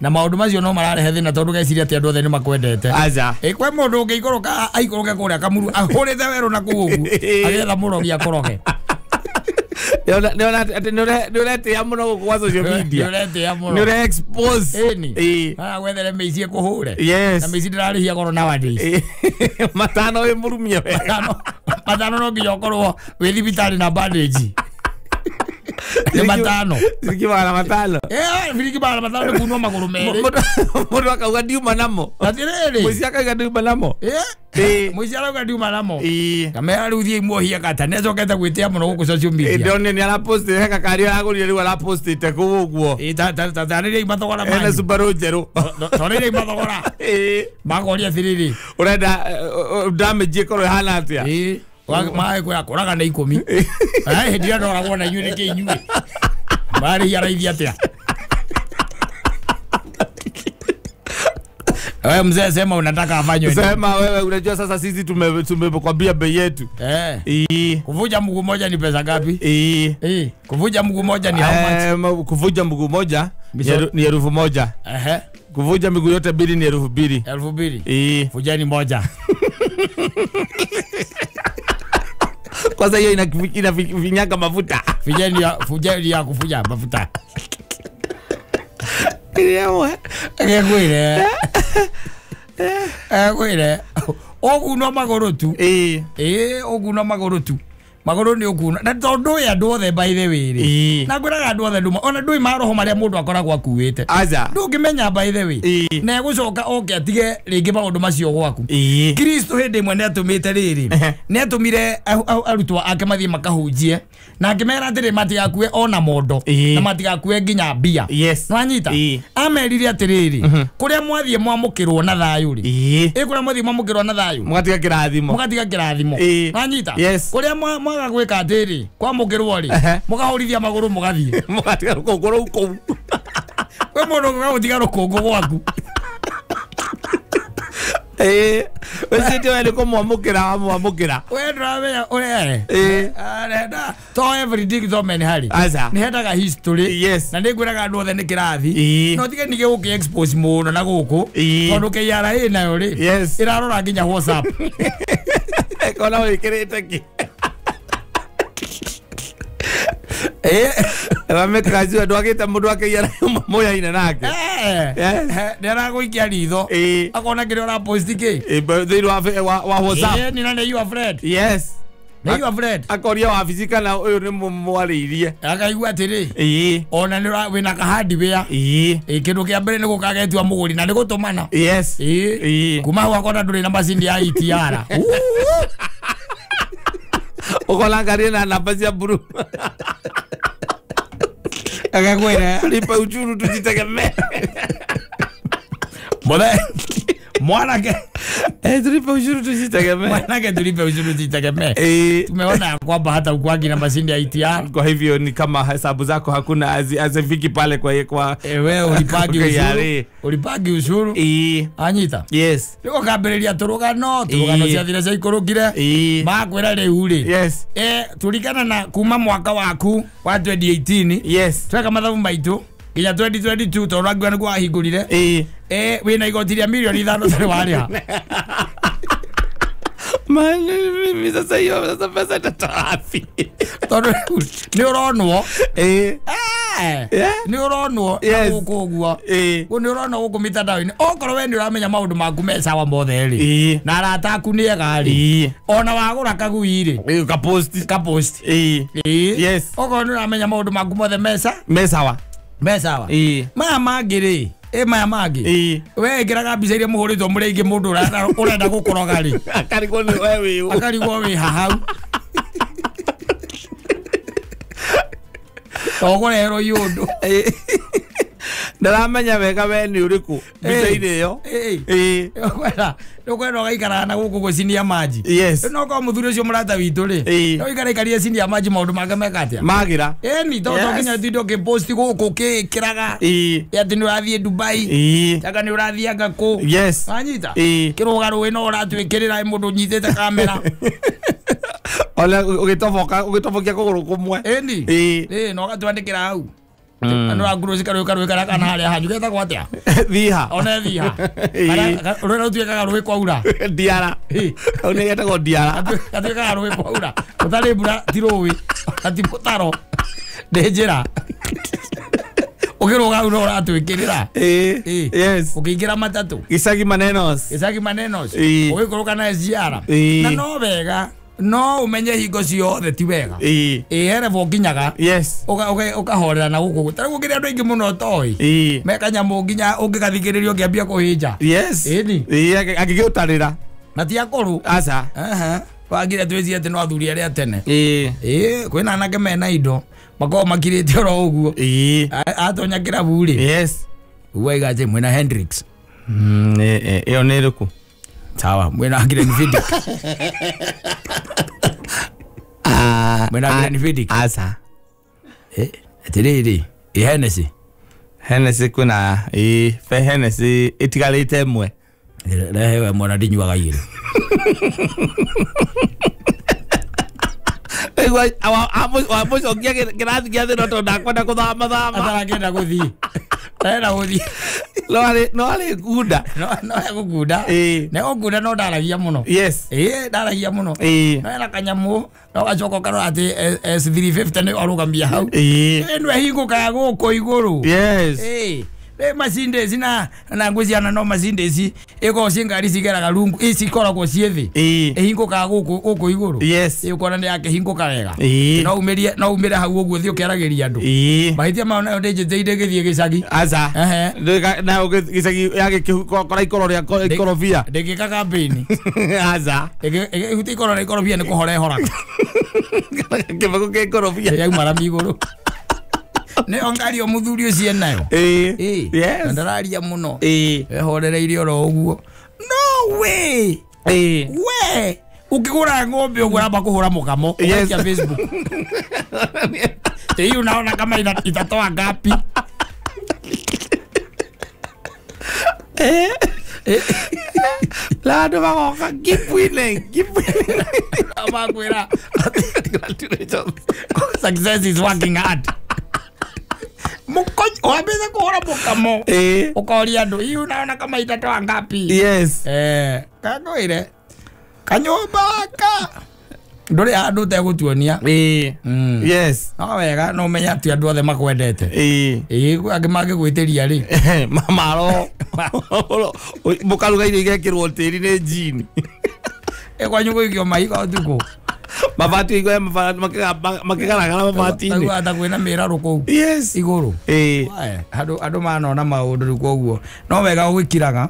na maũndũ macio no mararehe thĩna tondũ geciria atĩ andũ othe nĩ makwendete. Aca. Kwĩ mũndũ ũngĩikũrũka aikũrũke kũrĩa Kamuru ahũrĩte werũ na kũu ũguo agĩetha mũrogi akoroge. Nĩ ũretĩa mũno gũkũ kwa social media. Nĩ ũretĩa mũno. Nĩ ũre expose. Ĩni. Gwethere mĩici ĩkũhũre. Yes. Na mĩici ndĩrarĩhia goro nowadays. Matano wĩ mũrumie wega. Matano no nginya ũkorwo wĩ thibitarĩ na bandage. Nĩ matano. Ciringi 500. Ciringi 500 nĩ kunwo magũrũ merĩ. Mũndũ akauga ndiuma namo. Atĩrĩrĩ. Mũici akauga ndiuma namo. Mũici arauga ndiuma namo. Kamera rĩu thiĩ muohia gata nĩ acokete gwĩtĩa mũno gũkũ social media. Ndonire nĩ arapostire he gakari aragũrire rĩu arapostĩte kũu ũguo. Tarĩriai mathogora manyu. Ena Subaru njerũ. Tarĩriai mathogora. Makoria atĩrĩrĩ. Ũrenda damage ĩkorwo ĩhana atĩa? Maĩ kũraga na 10. Hĩndĩ ĩrĩa ndoragwo na inyuĩ nĩkĩ inyuĩ mararĩhia raithi atĩa? Wewe mzee sema unataka afanywe nini? Sema wewe unajua sasa sisi tumekwambia bei yetu. Kuvuja mguu moja ni pesa ngapi? Kuvuja mguu moja ni how much? Kuvuja mguu moja ni 1000. Kuvuja miguu yote mbili ni 2000. 2000. Vujani moja. Kwanza hiyo inafinyaga mafuta. Fujani ya kufuja mafuta. Ngwire. Ngwire. Ogunwo magũrũ tu. Ogunwo magũrũ tu. Magũrũ nĩ ũkuuna. Na tondũ ndũĩ andũ othe by the way rĩ. Na ngwĩraga andũ othe nduma. Ona ndũĩ maroho marĩa mũndũ akoragwo akuĩte. Aca. Ndũngĩmenya by the way. Na egũcoka oke atige rĩngĩ maũndũ macio gwaku. Kristo hĩndĩ ĩmwe nĩ atũmĩte rĩrĩ. Nĩ atũmire arutwo ake mathiĩ makahunjie. Na akĩmera atĩrĩ matigakue ona mondo. Na matigakue nginya mbia. Nĩwanyita? Amerire atĩrĩrĩ. Kũrĩa mwathiĩ mwamũkĩrwo na thayũ rĩ. Kũrĩa mwathiĩ mwamũkĩrwo na thayũ. Mũgatiga kĩrathimo. Mũgatiga kĩrathimo. Nĩwanyita? Kũrĩa mwaga gwĩka atĩrĩ kwamũkĩrwo rĩ mũkahũrithia magũrũ mũgathiĩ. Mũgatiga rũkũngũ rũu kũu. Kwĩ mũndũ ũngĩũka gũtiga rũkũngũ gwaku. Wecite we nĩ kũmwamũkĩra wamwamũkĩra. We ndũramenya ũrĩa arenda to every day githome nĩ harĩ. Aca. Nĩ hendaga history. Yes. Na nĩ ngwĩraga andũ othe nĩ kĩrathi. No tige ningĩ gũkĩ expose mũno na gũkũ. Tondũ KRA nayo rĩ. Yes. Ĩrarora nginya WhatsApp. Kona wĩkĩrĩte kĩ? Wamekazi andũ agĩte mũndũ akĩiyara moyaine nake. Yes. Nĩ aragũikia ritho. Akona kĩrĩa ũrapost kĩ. Thĩinĩ wa WhatsApp. Nĩ na nĩ your friend. Yes. Nĩ your friend. Akoria wabici kana ũyũ nĩ mwarĩirie. Akaigua atĩrĩ. Ona nĩ wĩna kahandi wĩa. Kĩndũ kĩa mbere nĩ gũkagetua mũgũri na nĩ gũtũmana. Yes. Kuma hau akona ndũrĩ na macini ya ETR. Ũkona ngari na namba cia mburu. Akakwĩra tulipe uchuru tujitegemee. Mbona mwanake tulipe ushuru tujitegemee. Mwanake tulipe ushuru tujitegemee. Tumeona kwamba hata ukuagi na mashini ya ETR. Kwa hivyo ni kama hesabu zako hakuna azifiki pale kwa wewe ulipagi ushuru. Ulipagi ushuru. Anyita. Yes. Rĩu ũkambĩrĩria tũrũgano ciathire ciaikũrũkire. Makwĩra rĩu rĩ. Yes. Tulikana na kuma mwaka waku wa 2018. Yes. Tweka mathabu maitũ nginya 2022 tondũ angiuga nĩguo wahingũrire. Wĩna igoti rĩa milioni 5 tarĩ warĩha. Mimi sasa hiyo sasa pesa itatoa wapi? Tondũ nĩ ũronwo. Nĩ ũronwo na gũkũ ũguo. Nĩ ũronwo gũkũ mitandao-inĩ. Okorwo we nĩ ũramenya maũndũ maku me sawa mothe rĩ. Na arata aku nĩ ega rĩ. Ona wagũra kagui rĩ. Kapost. Kapost. Yes. Okorwo nĩ ũramenya maũndũ maku mothe me sawa. Me sawa. Maya mangĩ rĩ. Maya mangĩ. We ĩkĩraga mbica iria mũhũrĩtwo mũrĩ aingĩ mũndũ ũrenda gũkũroga rĩ. Akarigwo nĩ we wĩ ũ. Akarigwo wĩ hahau. Togũrerwo iũndũ. Ndaramenya wega we nĩ ũrĩkũ mbica-inĩ ĩyo. Nĩũkwenda ũgaikaraga na gũkũ gũcinia maji. Yes. No korwo mũthuri ũcio mũrata witũ rĩ. No ikara ikarie cinia maji maũndũ make meka atĩa? Magĩra. Ĩni to nginya ũtinde ũkĩpost gũkũ ũkĩĩkĩraga. Atĩ nĩ ũrathiĩ Dubai. Anga nĩ ũrathiĩ anga kũ. Yes. Wanyita? Kĩrũga rũĩ no ũratwĩkĩrĩra mũndũ ũnyitĩte kamera. Ona ũgĩtobokia kũgũrũ kũmwe. Ĩni. No ũgatwandĩkĩra hau. Andũ a nguru cikarũĩ karũĩ karĩa kana harĩa hanyu getagwo atĩa? Thiha. One thiha. Rũrĩa rũtuĩkaga rũĩ kwaura. Ndiara. Kau nĩ getagwo ndiara. Gatuĩkaga rũĩ kwaura. Gũtarĩ mbura ti rũĩ. Na ti mũtaro. Nĩ njĩra. Ũkĩrũga hau no ũratwĩkĩrĩra. Yes. Ũkĩingĩra matatũ. Gĩcagi manenos. Gĩcagi manenos. Ũgĩikũrũka na SGR. Na no wega. No umenye hingo ciothe ti wega. Herebo nginyaga. Yes. Ũkahorera na gũkũ. Ta rĩu gũkĩrĩ andũ aingĩ mũno ũtoĩ. Me kanyamũ nginya ũngĩgathikĩrĩria ũngĩambia kũhĩnja. Yes. Ĩni. Angĩgĩũtarĩra. Na ti akũrũ. Aca. Wagire twĩcie atĩ no athuri arĩa tene. Kwĩna anake mena indo makoragwo makirĩte oro ũguo. Atonya kĩrabu rĩ. Yes. Uwaiga atĩ mwĩna Hendrix. Ĩyo nĩ ĩrĩkũ? Sawa, mwĩna Glenfiddich. Mwĩna Glenfiddich. Aca. Atĩrĩrĩ, ĩ Hennessy. Hennessy kwĩna fe Hennessy ĩtigarĩte ĩmwe. Rehe we mwana ndinyuaga igĩrĩ. Wamũcokia kĩrathi gĩa thĩ no tondũ ndakwenda gũthama thama. Atarakĩenda gũthiĩ. Arenda gũthiĩ. No arĩ ngunda. No egũkunda. Nĩ egũkunda no ndaragia mũno. Yes. Ndaragia mũno. No ena kanyamũ no gacoka ũkarora atĩ S350 nĩ arũgamia hau. Ĩno ĩhingũkaga gũkũ igũrũ. Yes. Macindeci na ngwĩciana no macindeci ĩkoragwo ciĩ ngari cigeraga rungu cikoragwo ciĩ thĩ ĩhingũkaga gũkũ igũrũ. Yes. Ũkona nĩ yakĩhingũka wega. No umĩrie no umĩre hau ũguo thiĩ ũkĩaragĩria andũ. Mahĩtia mao nayo ndĩnjĩtĩire ngĩthiĩ gĩcagi. Aca. Na gĩcagi yagĩkora ikoro rĩa ikorobia. Ndĩngĩka campaign. Aca. Ĩhutia ikoro rĩa ikorobia nĩ kũhora ĩhoraga. Kĩbako kĩa ikorobia. Yauma rami igũrũ. Nĩ ngari o mũthuri ũcio nayo. Yes. Na ndararia mũno. Ehorereirie oro ũguo. No way. We ukigura ng'ombe ũguo aramba kũhũra mũkamo ũgaikia Facebook. Hii unaona kama itatoa ngapi? La andũ magoka keep winning, keep winning. Makwĩra Congratulations. Success is working hard. Mukonyo wambĩte kũhũra mũkamo. Ũkoria andũ hihi unaona kama itatoa ngapi? Yes. Kakwĩre kanyũmba ka ndũrĩ handũ ũtegũtuonia. Yes. No wega no ũmenye atĩ andũ othe makwendete. Angĩ mangĩgwĩtĩria rĩ Maro mũkaruga irio igekĩrwo tĩri nĩ njini. Kwanyu gũikio mahiga ũtukũ. Mabati igwe makigaragara mabati-inĩ. Ta kwĩna mĩrarũ kũu. Yes. Igũrũ. Andũ manona maũndũ rĩu koguo no wega ũgĩkiraga.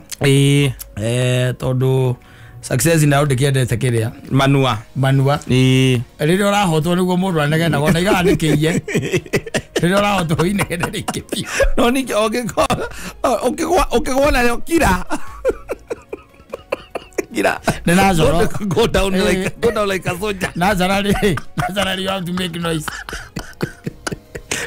Tondũ success nayo ndĩkĩendete kĩrĩa manua. Rĩrĩa ũrahotwo nĩguo mũndũ anegenaga ona igaga nĩkĩiye. Rĩrĩa ũrahotwo inegene rĩingĩ biũ. No ningĩ ũkĩgwa narĩo kira. Kira. Go down like, go down like a soldier. Naturally, you have to make noise.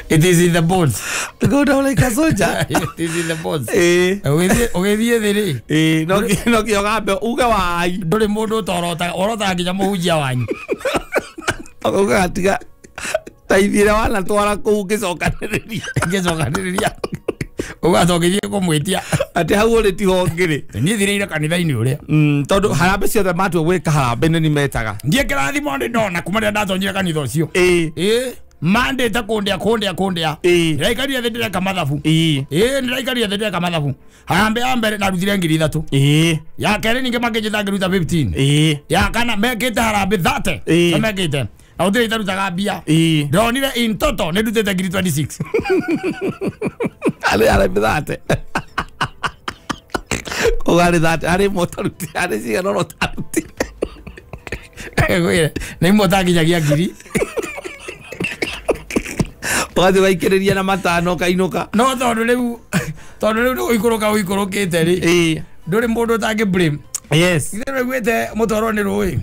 It is in the bones. Go down like a soldier. It is in the bones. Ũgĩthiĩ thĩ rĩ. No nginya ũgambe uge wai. Ndũrĩ mũndũ ũtorotaga, ũrotaga nginya mũhunjia wanyu. Ũgauga tiga ta ithiĩre wanatwara kũu ngĩcokanĩrĩria. Ngĩcokanĩrĩria. Ũgacoka ũgĩthiĩ kũmwĩtia. Atĩ hau ũrĩ tiho ngĩrĩ. Niĩ thirĩire kanitha-inĩ ũrĩa. Tondũ harambee ciothe matua gwĩka harambee nĩ metaga. Ndiĩ kĩrathimo ndĩ ndona kuma rĩrĩa ndatonyire kanitha ũcio. Mandĩte kũndĩa. Ndĩraikarire thĩ ndĩreka mathabu. Ndĩraikarire thĩ ndĩreka mathabu. Harambee ya mbere ndarutire 3,000. Ya kerĩ ningĩ makĩnjĩta ngĩruta 15. Ya kana mekĩte harambee 30. Mekĩte. Na gũtirĩ itarutaga mbia. Ndĩronire in total nĩ ndutĩte 26,000. Arĩ harambee 30. Ũgarĩ 30 arĩ ĩmwe ũtarutire arĩ cigana ũna ũtarutire. Nĩ imwe ũtakinyagia 1,000. Ũgathiĩ ũgaikĩrĩria na 5 ũkainũka. No tondũ rĩu nĩ gũikũrũka ũikũrũkĩte rĩ. Ndũrĩ mũndũ ũtangĩ blame. Yes. Ithe nĩguĩte mũtwarwo nĩ rũĩ.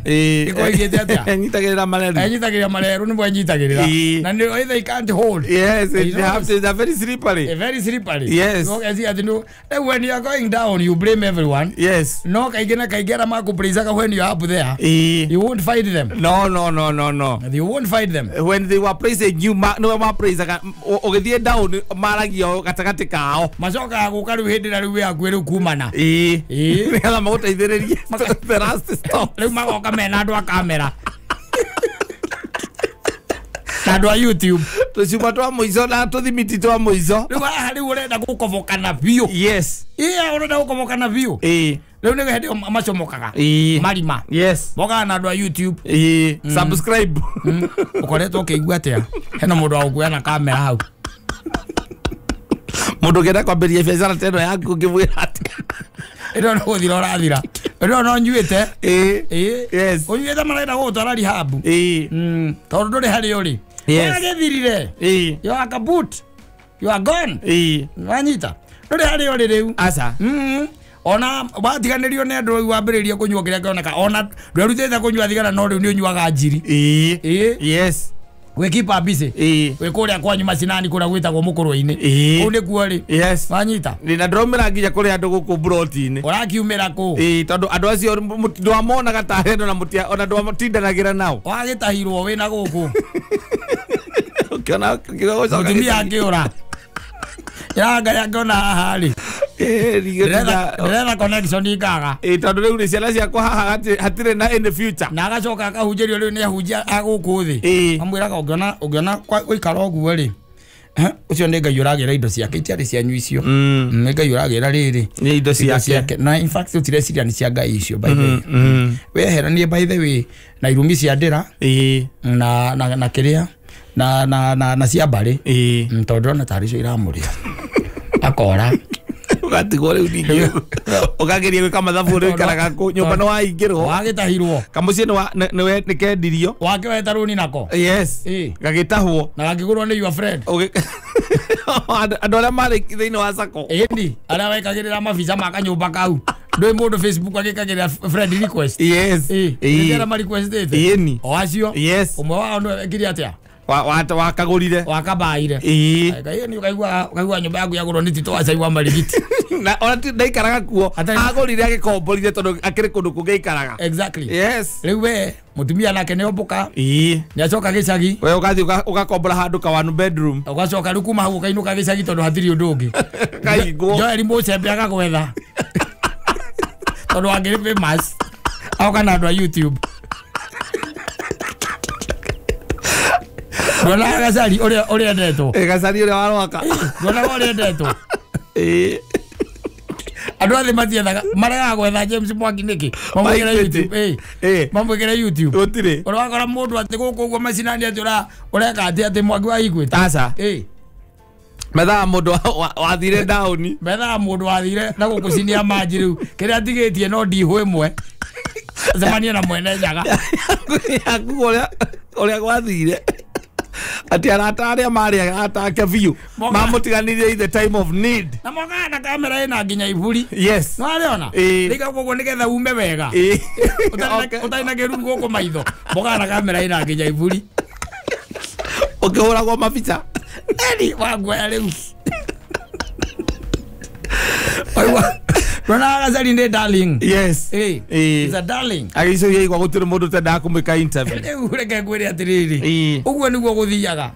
Ĩkoigĩte atĩa? Enyitagĩrĩra mareru. Enyitagĩrĩra mareru nĩguo enyitagĩrĩra. Na nĩ they can't hold. Yes, they have to, they're very slippery. Very slippery. Yes. No, as you know, when you are going down you blame everyone. Yes. No kaingĩ na kaingĩ arĩa makũpraise when you are up there. You won't find them. No. You won't find them. When they were praising you, no ma praise ũgĩthiĩ down maragio gatagatĩ kao. Macokaga gũka rĩu hĩndĩ ĩrĩa rĩu wĩ hakuhĩ rĩu kumana. Nĩgetha magũteithĩrĩrie. The last stop. Rĩu magoka mena andũ a kamera. Na andũ a YouTube. Tũcuma twa mũico na tũthimiti twa mũico. Rĩu haha rĩu ũrenda gũkobokana biũ. Yes. Ũrenda gũkobokana biũ. Rĩu nĩ hĩndĩ ĩyo macomokaga. Marima. Yes. Mokaga na andũ a YouTube. Subscribe. Ũkoretwo ũkĩigua atĩa? Hena mũndũ wa gũkuoya na kamera hau. Mũndũ ũngĩenda kwambĩrĩria biacara ta ĩno yaku ũngĩmwĩra atĩa? Ĩno nĩ gũthira ũrathira. Ĩno no nyuĩte. Yes. Ũnyuĩte marenda gũgũtwara rehab. Tondũ ndũrĩ harĩa ũrĩ. Yes. Ũragĩthirire. You are kaput. You are gone. Wanyita. Ndũrĩ harĩa ũrĩ rĩu. Aca. Ona watiganĩrio nĩ andũ rĩu wambĩrĩrie kũnyua kĩrĩa kĩoneka. Ona ndwerutĩte kũnyua thigara no rĩu nĩ ũnyuaga njiri. Yes. Gwĩkipa busy. Wĩ kũrĩa kwanyu macinani kũrĩa gwĩtagwo mũkũrwe-inĩ. Kũu nĩkuo rĩ. Yes. Wanyita. Na ndĩraumĩra nginya kũrĩ andũ gũkũ mburoti-inĩ. Ũrakiumĩra kũ? Tondũ andũ acio ndwamonaga tarĩ andũ na ona ndwatindanagĩra nao. Wagĩtahirwo wĩna gũkũ. Ũkĩona gũcoka. Mũtumia akĩũra. Ya Ngai akĩona haha rĩ. Ndĩretha connection ikaga. Tondũ rĩu rĩ ciana ciakwa haha hatirĩ na in the future. Na agacoka akahunjĩrio rĩu nĩ ahunjia a gũkũ thĩ. Amwĩraga ũngĩona gũikara ũguo rĩ. Ũcio nĩ Ngai ũragĩra indo ciake itiarĩ cianyu icio. Nĩ Ngai ũragĩra rĩrĩ. Nĩ indo ciake. Na in fact tũtireciria nĩ cia Ngai icio by the way. Weheranie by the way na irumi cia ndĩra. Na kĩrĩa na cia mbarĩ. Tondũ ndĩrona tarĩ icio iramũrĩa. Akora. Ũgatigwo rĩu ningĩ. Ũkageria gwĩka mathabu rĩu ũikaraga kũ nyũmba nĩ waingĩrwo. Wagĩtahirwo. Kamũciĩ nĩ kendirio. Wakĩweta rũni nako. Yes. Gagĩtahwo. Na gakĩgũrwo nĩ your friend. Andũ arĩa marĩ thĩinĩ wa sacco. Ĩni arĩa wekagĩrĩra mabica ma kanyũmba kau. Ndũĩ mũndũ Facebook agĩkagĩrĩra friend request. Yes. Nĩ arĩa ma requestĩte. Ĩni. O acio. Yes. Ũmwe wao nĩwe wekire atĩa? Wakagũrire. Wakabaire. Ĩĩ. Ngai ni ukaigua nyũmba yaku yagũrwo nĩ Tito wa cai wa marigiti. Na ona ti ndaikaraga kuo. Agũrire agĩkomborire tondũ akĩrĩ kũndũ kũngĩ aikaraga. Exactly. Yes. Rĩu we mũtumia nake nĩ ombũka. Ĩĩ. Nĩ acoka gĩcagi. We ũgathiĩ ũgakombora handũ ka one bedroom. Ũgacoka rĩu kuma hau ũkainũka gĩcagi tondũ hatirĩ ũndũ ũngĩ. Kaigwo. Joel Mũcembe agagwetha. Tondũ angĩrĩ famous. Aoka na andũ a YouTube. Ndona Gacari ũrĩa endetwo. Gacari ũrĩa warwaka. Ndona ũrĩa endetwo. Ĩĩ. Andũ othe matiethaga maregaga gwetha James Mwangi nĩkĩ? Mamwĩkĩre YouTube. Ĩĩ. Mamwĩkĩre YouTube. Gũtirĩ. Ũrakora mũndũ atĩ gũkũ ũguo macinani atĩ ũreka atĩ atĩ Mwangi wa Equity. Aca. Ĩĩ. Methaga mũndũ wathire down. Methaga mũndũ wathire na gũkũ cinia manji rĩu. Kĩrĩa atigĩtie no ndihũ ĩmwe. Acemanie na mwene njaga. Yaku ũrĩa gwathire. Ati arata arĩa marĩ arata ake biũ mamũtiganirie in the time of need. Na mokaga na kamera ĩna nginya iburi. Yes. Nĩwarĩona? Rĩu koguo nĩgetha ume wega. Ũtarĩ na kĩruru gũkũ maitho. Mokaga na kamera ĩna nginya iburi. Ũkĩhũragwo mabica. Eni wanguoya rĩu. Waigua. Ndona Gacari nĩ darling. Yes. Ĩĩ. Is a darling. Agĩcokia igua gũtirĩ mũndũ ũtendaga kũmwĩka interview. Rĩu reke ngwĩre atĩrĩrĩ. Ũguo nĩguo gũthiaga.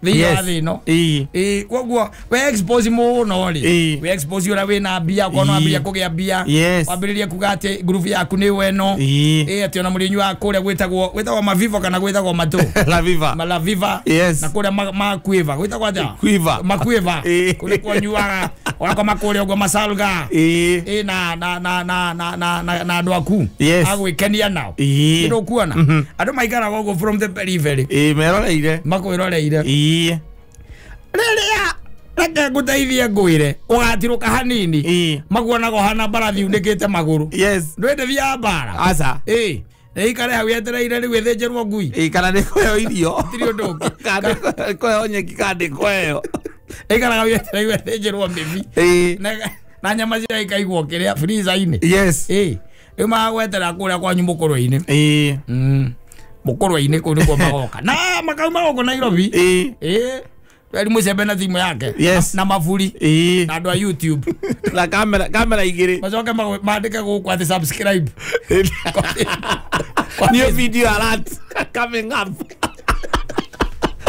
Thĩinĩ wa thĩ ĩno. Ĩĩ. Koguo we expose mũno rĩ. We expose ũrĩa wĩna mbia, ũkona wambĩrĩria kũgĩa mbia. Wambĩrĩria kuga atĩ group yaku nĩ weno. Ĩĩ atĩ ona mũrĩnyũ wa kũrĩa gwĩtagwo Maviva kana gwĩtagwo Matũ. Laviva. Malaviva. Yes. Na kũrĩa Makuiva. Gwĩtagwo atĩa? Kuiva. Makuiva. Kũrĩa kwanyuaga. Ũgakoma kũrĩa ũguo Masalga. Ĩĩ. Ĩĩ na na na na na na na na andũ aku. Yes. Agwĩkenia nao. Ĩĩ. Nĩ ũkuona. Andũ maikaraga ũguo from the periphery. Ĩĩ meroreire. Makwĩroreire. Ĩĩ. Rĩrĩa reke ngũteithie ngwĩre ũgatirũka hanini makuonaga ũhana mbarathi unĩkĩte magũrũ. Yes. Ndwĩndĩ thiaga mbara. Aca. Ĩĩ. Nĩ ikare hau yetereire rĩu ĩthĩnjĩrwo ngui. Ĩĩ kana nĩ kũheo irio. Gũtirĩ ũndũ ũngĩ. Kana nĩ kũheo nyeki kana nĩ kũheo. Ĩikaraga hau yetereire ĩthĩnjĩrwo mĩbi. Ĩĩ. Na nyama cia ikaigwo kĩrĩa freezer-inĩ. Yes. Ĩĩ. Rĩu magagwetera kũrĩa kwanyu mũkũrwe-inĩ. Ĩĩ. Mũkũrwe-inĩ kũu nĩkuo magoka. Na makauma gũkũ Nairobi. Ĩĩ. Ĩĩ. Joel Mũcembe na timu yake. Yes. Na maburi. Ĩĩ. Na andũ a YouTube. Na kamera igĩrĩ. Macoke mandĩke gũkũ atĩ subscribe. New video alert coming up.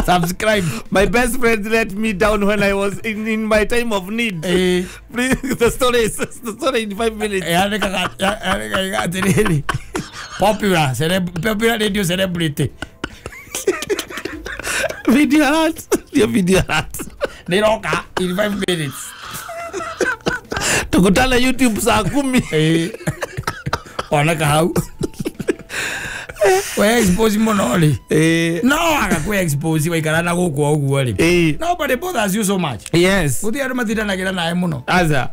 Subscribe. My best friend let me down when I was in my time of need. Please, the story is the story in 5 minutes. Atĩrĩrĩ. Popular popular radio celebrity. Video alert. New video alert. Nĩroka in 5 minutes. Tukutane YouTube saa 10. Oneka hau. We expose mũno rĩ. No aga kwe expose waikara na gũkũ ũguo rĩ. Nobody bothers you so much. Yes. Gũtirĩ andũ matindanagĩra nawe mũno. Aca.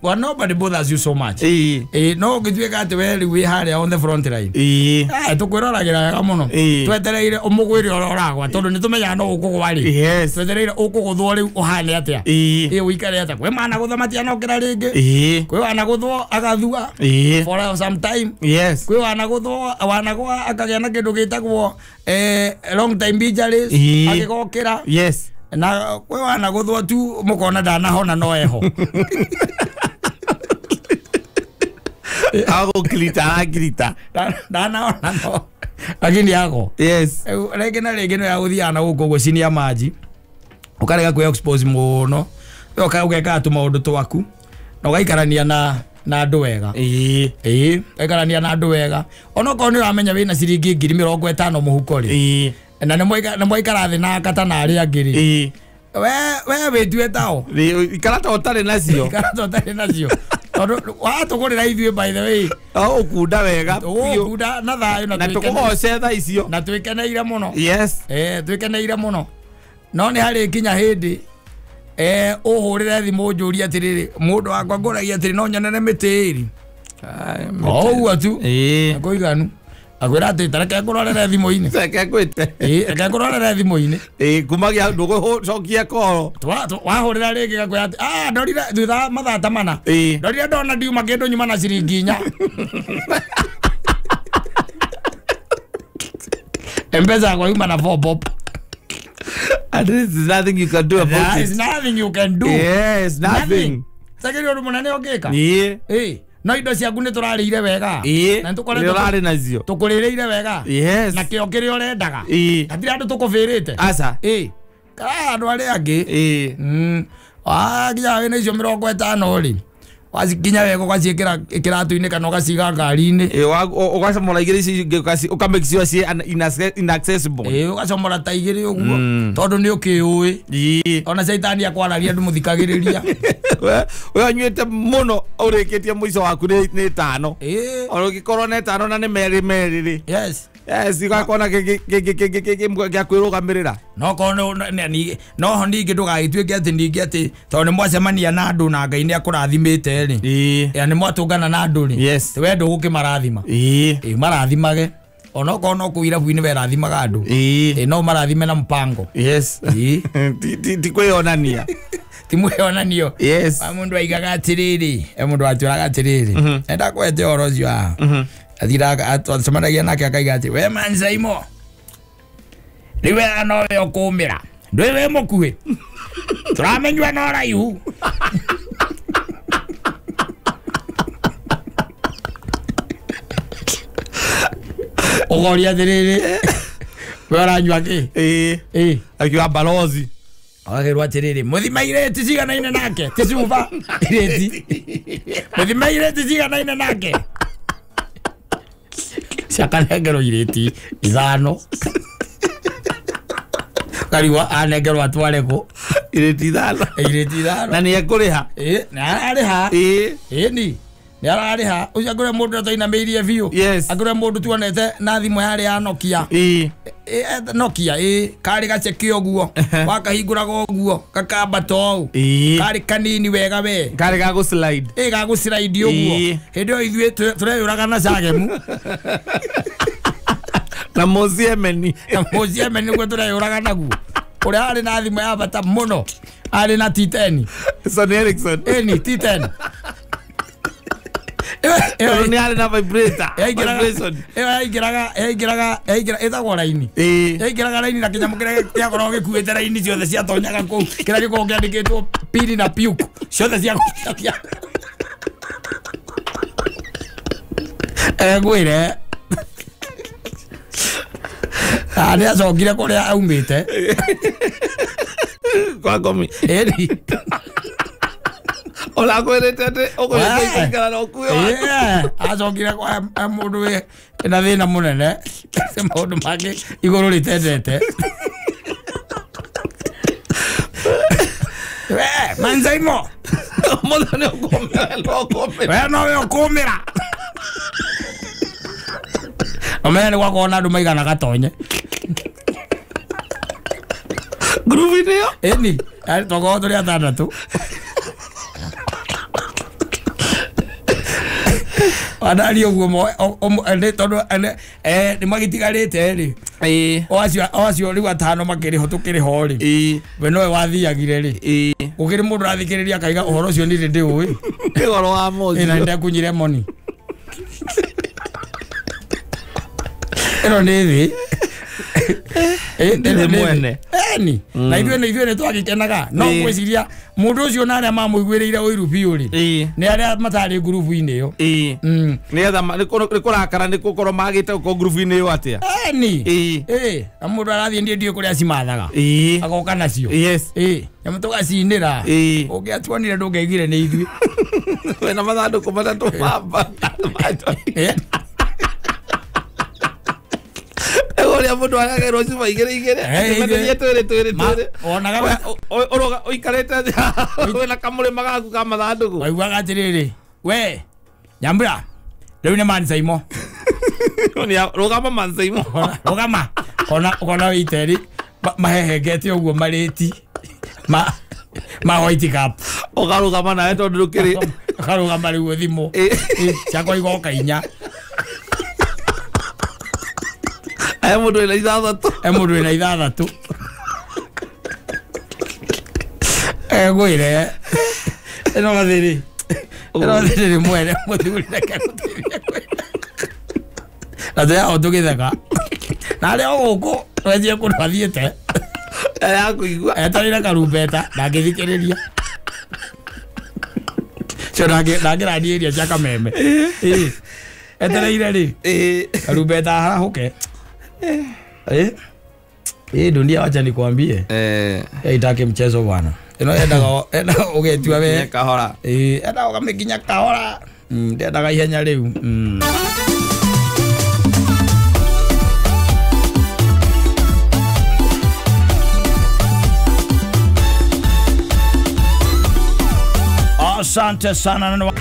Well, nobody bothers you so much. Ĩĩ. No ũngĩtuĩka atĩ we rĩu wĩ harĩa on the front line. Ĩĩ. Tũkwĩroragĩra wega mũno. Twetereire ũmũgwĩre ũrĩa ũragwa tondũ nĩ tũmenyaga no ũkũgwa rĩ. Yes. Twetereire ũkũgũthwo rĩu ũhane atĩa. Ĩĩ. Ĩĩ ũikare atĩa. Kwĩ managũtha matianokĩra rĩngĩ. Ĩĩ. Kwĩ wanagũthwo agathua. Ĩĩ. For some time. Yes. Kwĩ wanagũthwo wanagwa akagĩa na kĩndũ gĩtagwo long time injuries agĩgokĩra. Yes. Na kwĩ wanagũthwo tu mũkona ndanahona no eho. Agũkirita arangirita. Ndanahona no lakini yako. Yes. Rĩngĩ na rĩngĩ no yagũthiaga na gũkũ ũguo cinia maji. Ũkarega kwĩ expose mũno. We ũgekaga tũmaũndũ twaku na ũgaikarania na andũ wega. Ĩĩ. Ĩĩ, ũgaikarania na andũ wega. Onokorwo nĩ ũramenya wĩna ciringi 50,000 mũhuko rĩ. Ĩĩ. Na nĩ mwaikara thĩ na akata na arĩa angĩ rĩ. Ĩĩ. We wĩtue tao. Ikara ta ũtarĩ nacio. Ikara ta ũtarĩ nacio. Tondũ watũgũrĩra ithuĩ by the way. Ũkunda wega. Ũgũkunda na thayũ na tũkũgoce thaa icio. Na twĩkeneire mũno. Yes. Twĩkeneire mũno. No nĩ harĩ kinya hĩndĩ ũhũrĩre thimũ njũrie atĩrĩrĩ mũndũ wakwa ngũragia atĩrĩ no nyonere mĩtĩ ĩrĩ. O ũguo tu. Ĩĩ. Kũiganu. Akwĩra atĩ ta reke ngũrorere thimũ-inĩ. Reke ngwĩte. Ĩĩ, reke ngũrorere thimũ-inĩ. Ĩĩ, kumagia ndũgũcokia koro. Wahũrĩra rĩngĩ gakwĩra atĩ ndorire thutha wa mathaa ta mana. Ĩĩ. Ndorire ndona ndiuma kĩndũ nyuma na ciringi 4. M-Pesa yakwa yuma na 4 bob. And there is nothing you can do about There it. is nothing you can do. Yes, nothing. Takĩrĩ ũndũ mũnene ũngĩka. Ĩĩ. Ĩĩ, no indo ciaku nĩ tũrarĩire wega. Ĩĩ. Na nĩtũkoretwo Nĩ ũrarĩ nacio. tũkũrĩrĩire wega. Yes. Na kĩo kĩrĩa ũrendaga. Ĩĩ. Hatirĩ andũ tũkũbĩrĩte. Aca. Ĩĩ. Kana andũ arĩa angĩ. Ĩĩ. Wakinya wĩna icio 50 rĩ, wacikinya wega ũgaciĩkĩra kĩratũ-inĩ kana ũgaciga ngari-inĩ. Ĩĩ, ũgacomora igĩrĩ ici ingĩ ũka make sure ciĩ inaccessible. Ĩĩ, ũgacomora ta igĩrĩ ũguo tondũ nĩ ũkĩũĩ. Ĩĩ. Ona caitani akwararia ndũmũthikagĩrĩria. We ũnyuĩte mũno ũrĩkĩtie mũico waku nĩ ĩtano. Ĩĩ. Ona ũngĩkorwo na ĩtano na nĩ merĩ merĩ rĩ. Yes. Yes, igakona kĩngĩ gĩa kwĩrũgamĩrĩra. No korwo no ho ningĩ ndũgagĩtuĩke atĩ ningĩ atĩ tondũ nĩ mwacemania na andũ na Ngai nĩ akũrathimĩte rĩ. Ĩĩ. Ya nĩ mwatũngana na andũ rĩ. Yes. We ndũgũkĩmarathima. Ĩĩ. Ĩĩ, marathimage. Onokorwo no kũu irabu-inĩ we rathimaga andũ. Ĩĩ. Ĩĩ, no marathime na mpango. Yes. Ĩĩ. Ti kwĩyonania. Ti mwĩyonanio. Yes. Mũndũ aigaga atĩrĩrĩ, mũndũ atwĩraga atĩrĩrĩ, nĩndakwete ũhoro ũcio haha. Athiraga twacemanagia nake akaiga atĩ we Mansaimo, rĩu wega nowe ũkũmĩra, ndũĩ wĩ mũkuhĩ, tũramenyua na ũraihu. Ũkoria atĩrĩrĩ, we ũranyua kĩ? Ĩĩ. Ĩĩ. Akiuga balozi. Agakĩrwo atĩrĩrĩ, mũthima irĩti ciganaine nake, ti cuba, irĩti. Mũthima irĩti ciganaine nake. Ciakanengerwo irĩti 5. Karigwo anengerwo atware kũ? Irĩti 5. Irĩti 5. Na nĩ ekũrĩha. Ĩĩ, nĩ ararĩha. Ĩĩ. Ĩĩ ni. Nĩ ararĩha. Ũcio angĩrĩa mũndũ atainamĩirie biũ. Yes. Angĩrĩa mũndũ tuonete na thimũ yarĩ ya Nokia. Ĩĩ. Nokia ĩĩ, karĩ gaceke ũguo, wakahingũraga ũguo, gakambata ũũ. Ĩĩ. Karĩ kanini wega we. Karĩ ga gũ slide. Ĩĩ, ga gũ slide ũguo. Hĩndĩ ĩyo ithuĩ tũreyũraga na cagemu. Na mũciemeni. Na mũciemeni nĩguo tũreyũraga naguo. Ũrĩa arĩ na thimũ ya bata mũno, arĩ na T10. Sony Ericsson. Ĩni, T10. Ĩyo nĩ arĩ na vibrator. Vibration. Ĩyo yaingĩraga ĩtagwo raini. Ĩĩ. Yaingĩraga raini na kĩnyamũ kĩrĩa gĩakoragwo gĩkuĩte raini ciothe ciatonyaga kũu. Kĩrĩa gĩkoragwo kĩandĩkĩtwo pili na puke. Ciothe cia ngwĩre. Nĩ acokire kũrĩa aumĩte. Kwa ngomi. Ĩni. Ũrakwĩrĩte atĩ ũgũgĩikara na ũkuĩ waku. Acokire kwa mũndũ wĩ na thĩna mũnene. Maũndũ mangĩ igũrũ rĩtendete. We, Mansaimo. Mũthenya nĩ ũkũmĩra, no ũkũmĩra. We nowe ũkũmĩra. Ũmenye nĩ gwakorwo na andũ maigana gatonye. Ngurubu-inĩ ĩyo? Ĩni, twakorwo tũrĩ atandatũ. Andari ũguo tondũ nĩ magĩtigarĩte rĩ. Ĩĩ. O acio rĩu atano makĩrĩ ho tũkĩrĩ ho rĩ. Ĩĩ. We nowe wathiagire rĩ. Ĩĩ. Gũkĩrĩ mũndũ ũrathikĩrĩria akaiga ũhoro ũcio niĩ ndĩũĩ. Nĩ ũhoro wa mũciĩ. Ĩĩ, na nĩndekunyire moni. Ĩno nĩ thĩ. Nĩ mwene. Ĩni. Na ithuĩ nĩ twagĩkenaga. No ngwĩciria mũndũ ũcio na arĩa mamũiguĩrĩire ũiru biũ rĩ. Nĩ arĩa matarĩ ngurubu-inĩ ĩyo. Ĩĩ. Nĩgetha nĩ kũrakara nĩ gũkorwo magĩte gũkorwo ngurubu-inĩ ĩyo atĩa? Ĩni. Ĩĩ. Ĩĩ. Na mũndũ arathiĩ niĩ ndiũĩ kũrĩa cimathaga. Ĩĩ. Agoka nacio. Yes. Ĩĩ. Nyamũ tũgacinĩra. Ĩĩ. Ũngĩatuonire ndũngĩaiguire nĩ ithuĩ. Wĩna mathandũkũ matatũ mamba. Ĩĩ. Ũrĩa mũndũ aragĩrwo cuba igĩrĩ igĩrĩ. Akĩmenderia twĩrĩ twĩrĩ twĩrĩ. Wonaga we ũikarĩte thĩ wĩna kamũrĩma gaku ka mathandũkũ. Waiguaga atĩrĩrĩ, we Nyambura, rĩu nĩ Mansaimo. Rũgama Mansaimo. Rũgama. Ũkona wĩiteri mahehengete ũguo marĩti ma white cup. Ũkarũgama nawe tondũ ndũkĩrĩ. Ũkarũgama rĩu thimũ. Ciakwa igoka 4. He mũndũ wĩna 6. He mũndũ wĩna 6. Ngwĩre. Ĩno gathĩrĩ. Ĩno gathĩrĩ mwene mũthuri reke gũteithie kwĩra. Na tũrĩ aho tũgĩtheka. Na arĩ o gũkũ wenjie kũndũ athiĩte. Ya kuigua. Etereire karumbeta ndangĩthikĩrĩria. Cio ndangĩrandiĩria cia kameme. Ĩĩ. Etereire rĩ karumbeta harahũke. Hii dunia wacha nikwambie. Itaki mchezo bwana. Ino endaga ũgetua we kahora. Endaga ũkamĩkinya kahora. Ndendaga ihenya rĩu. Asante sana.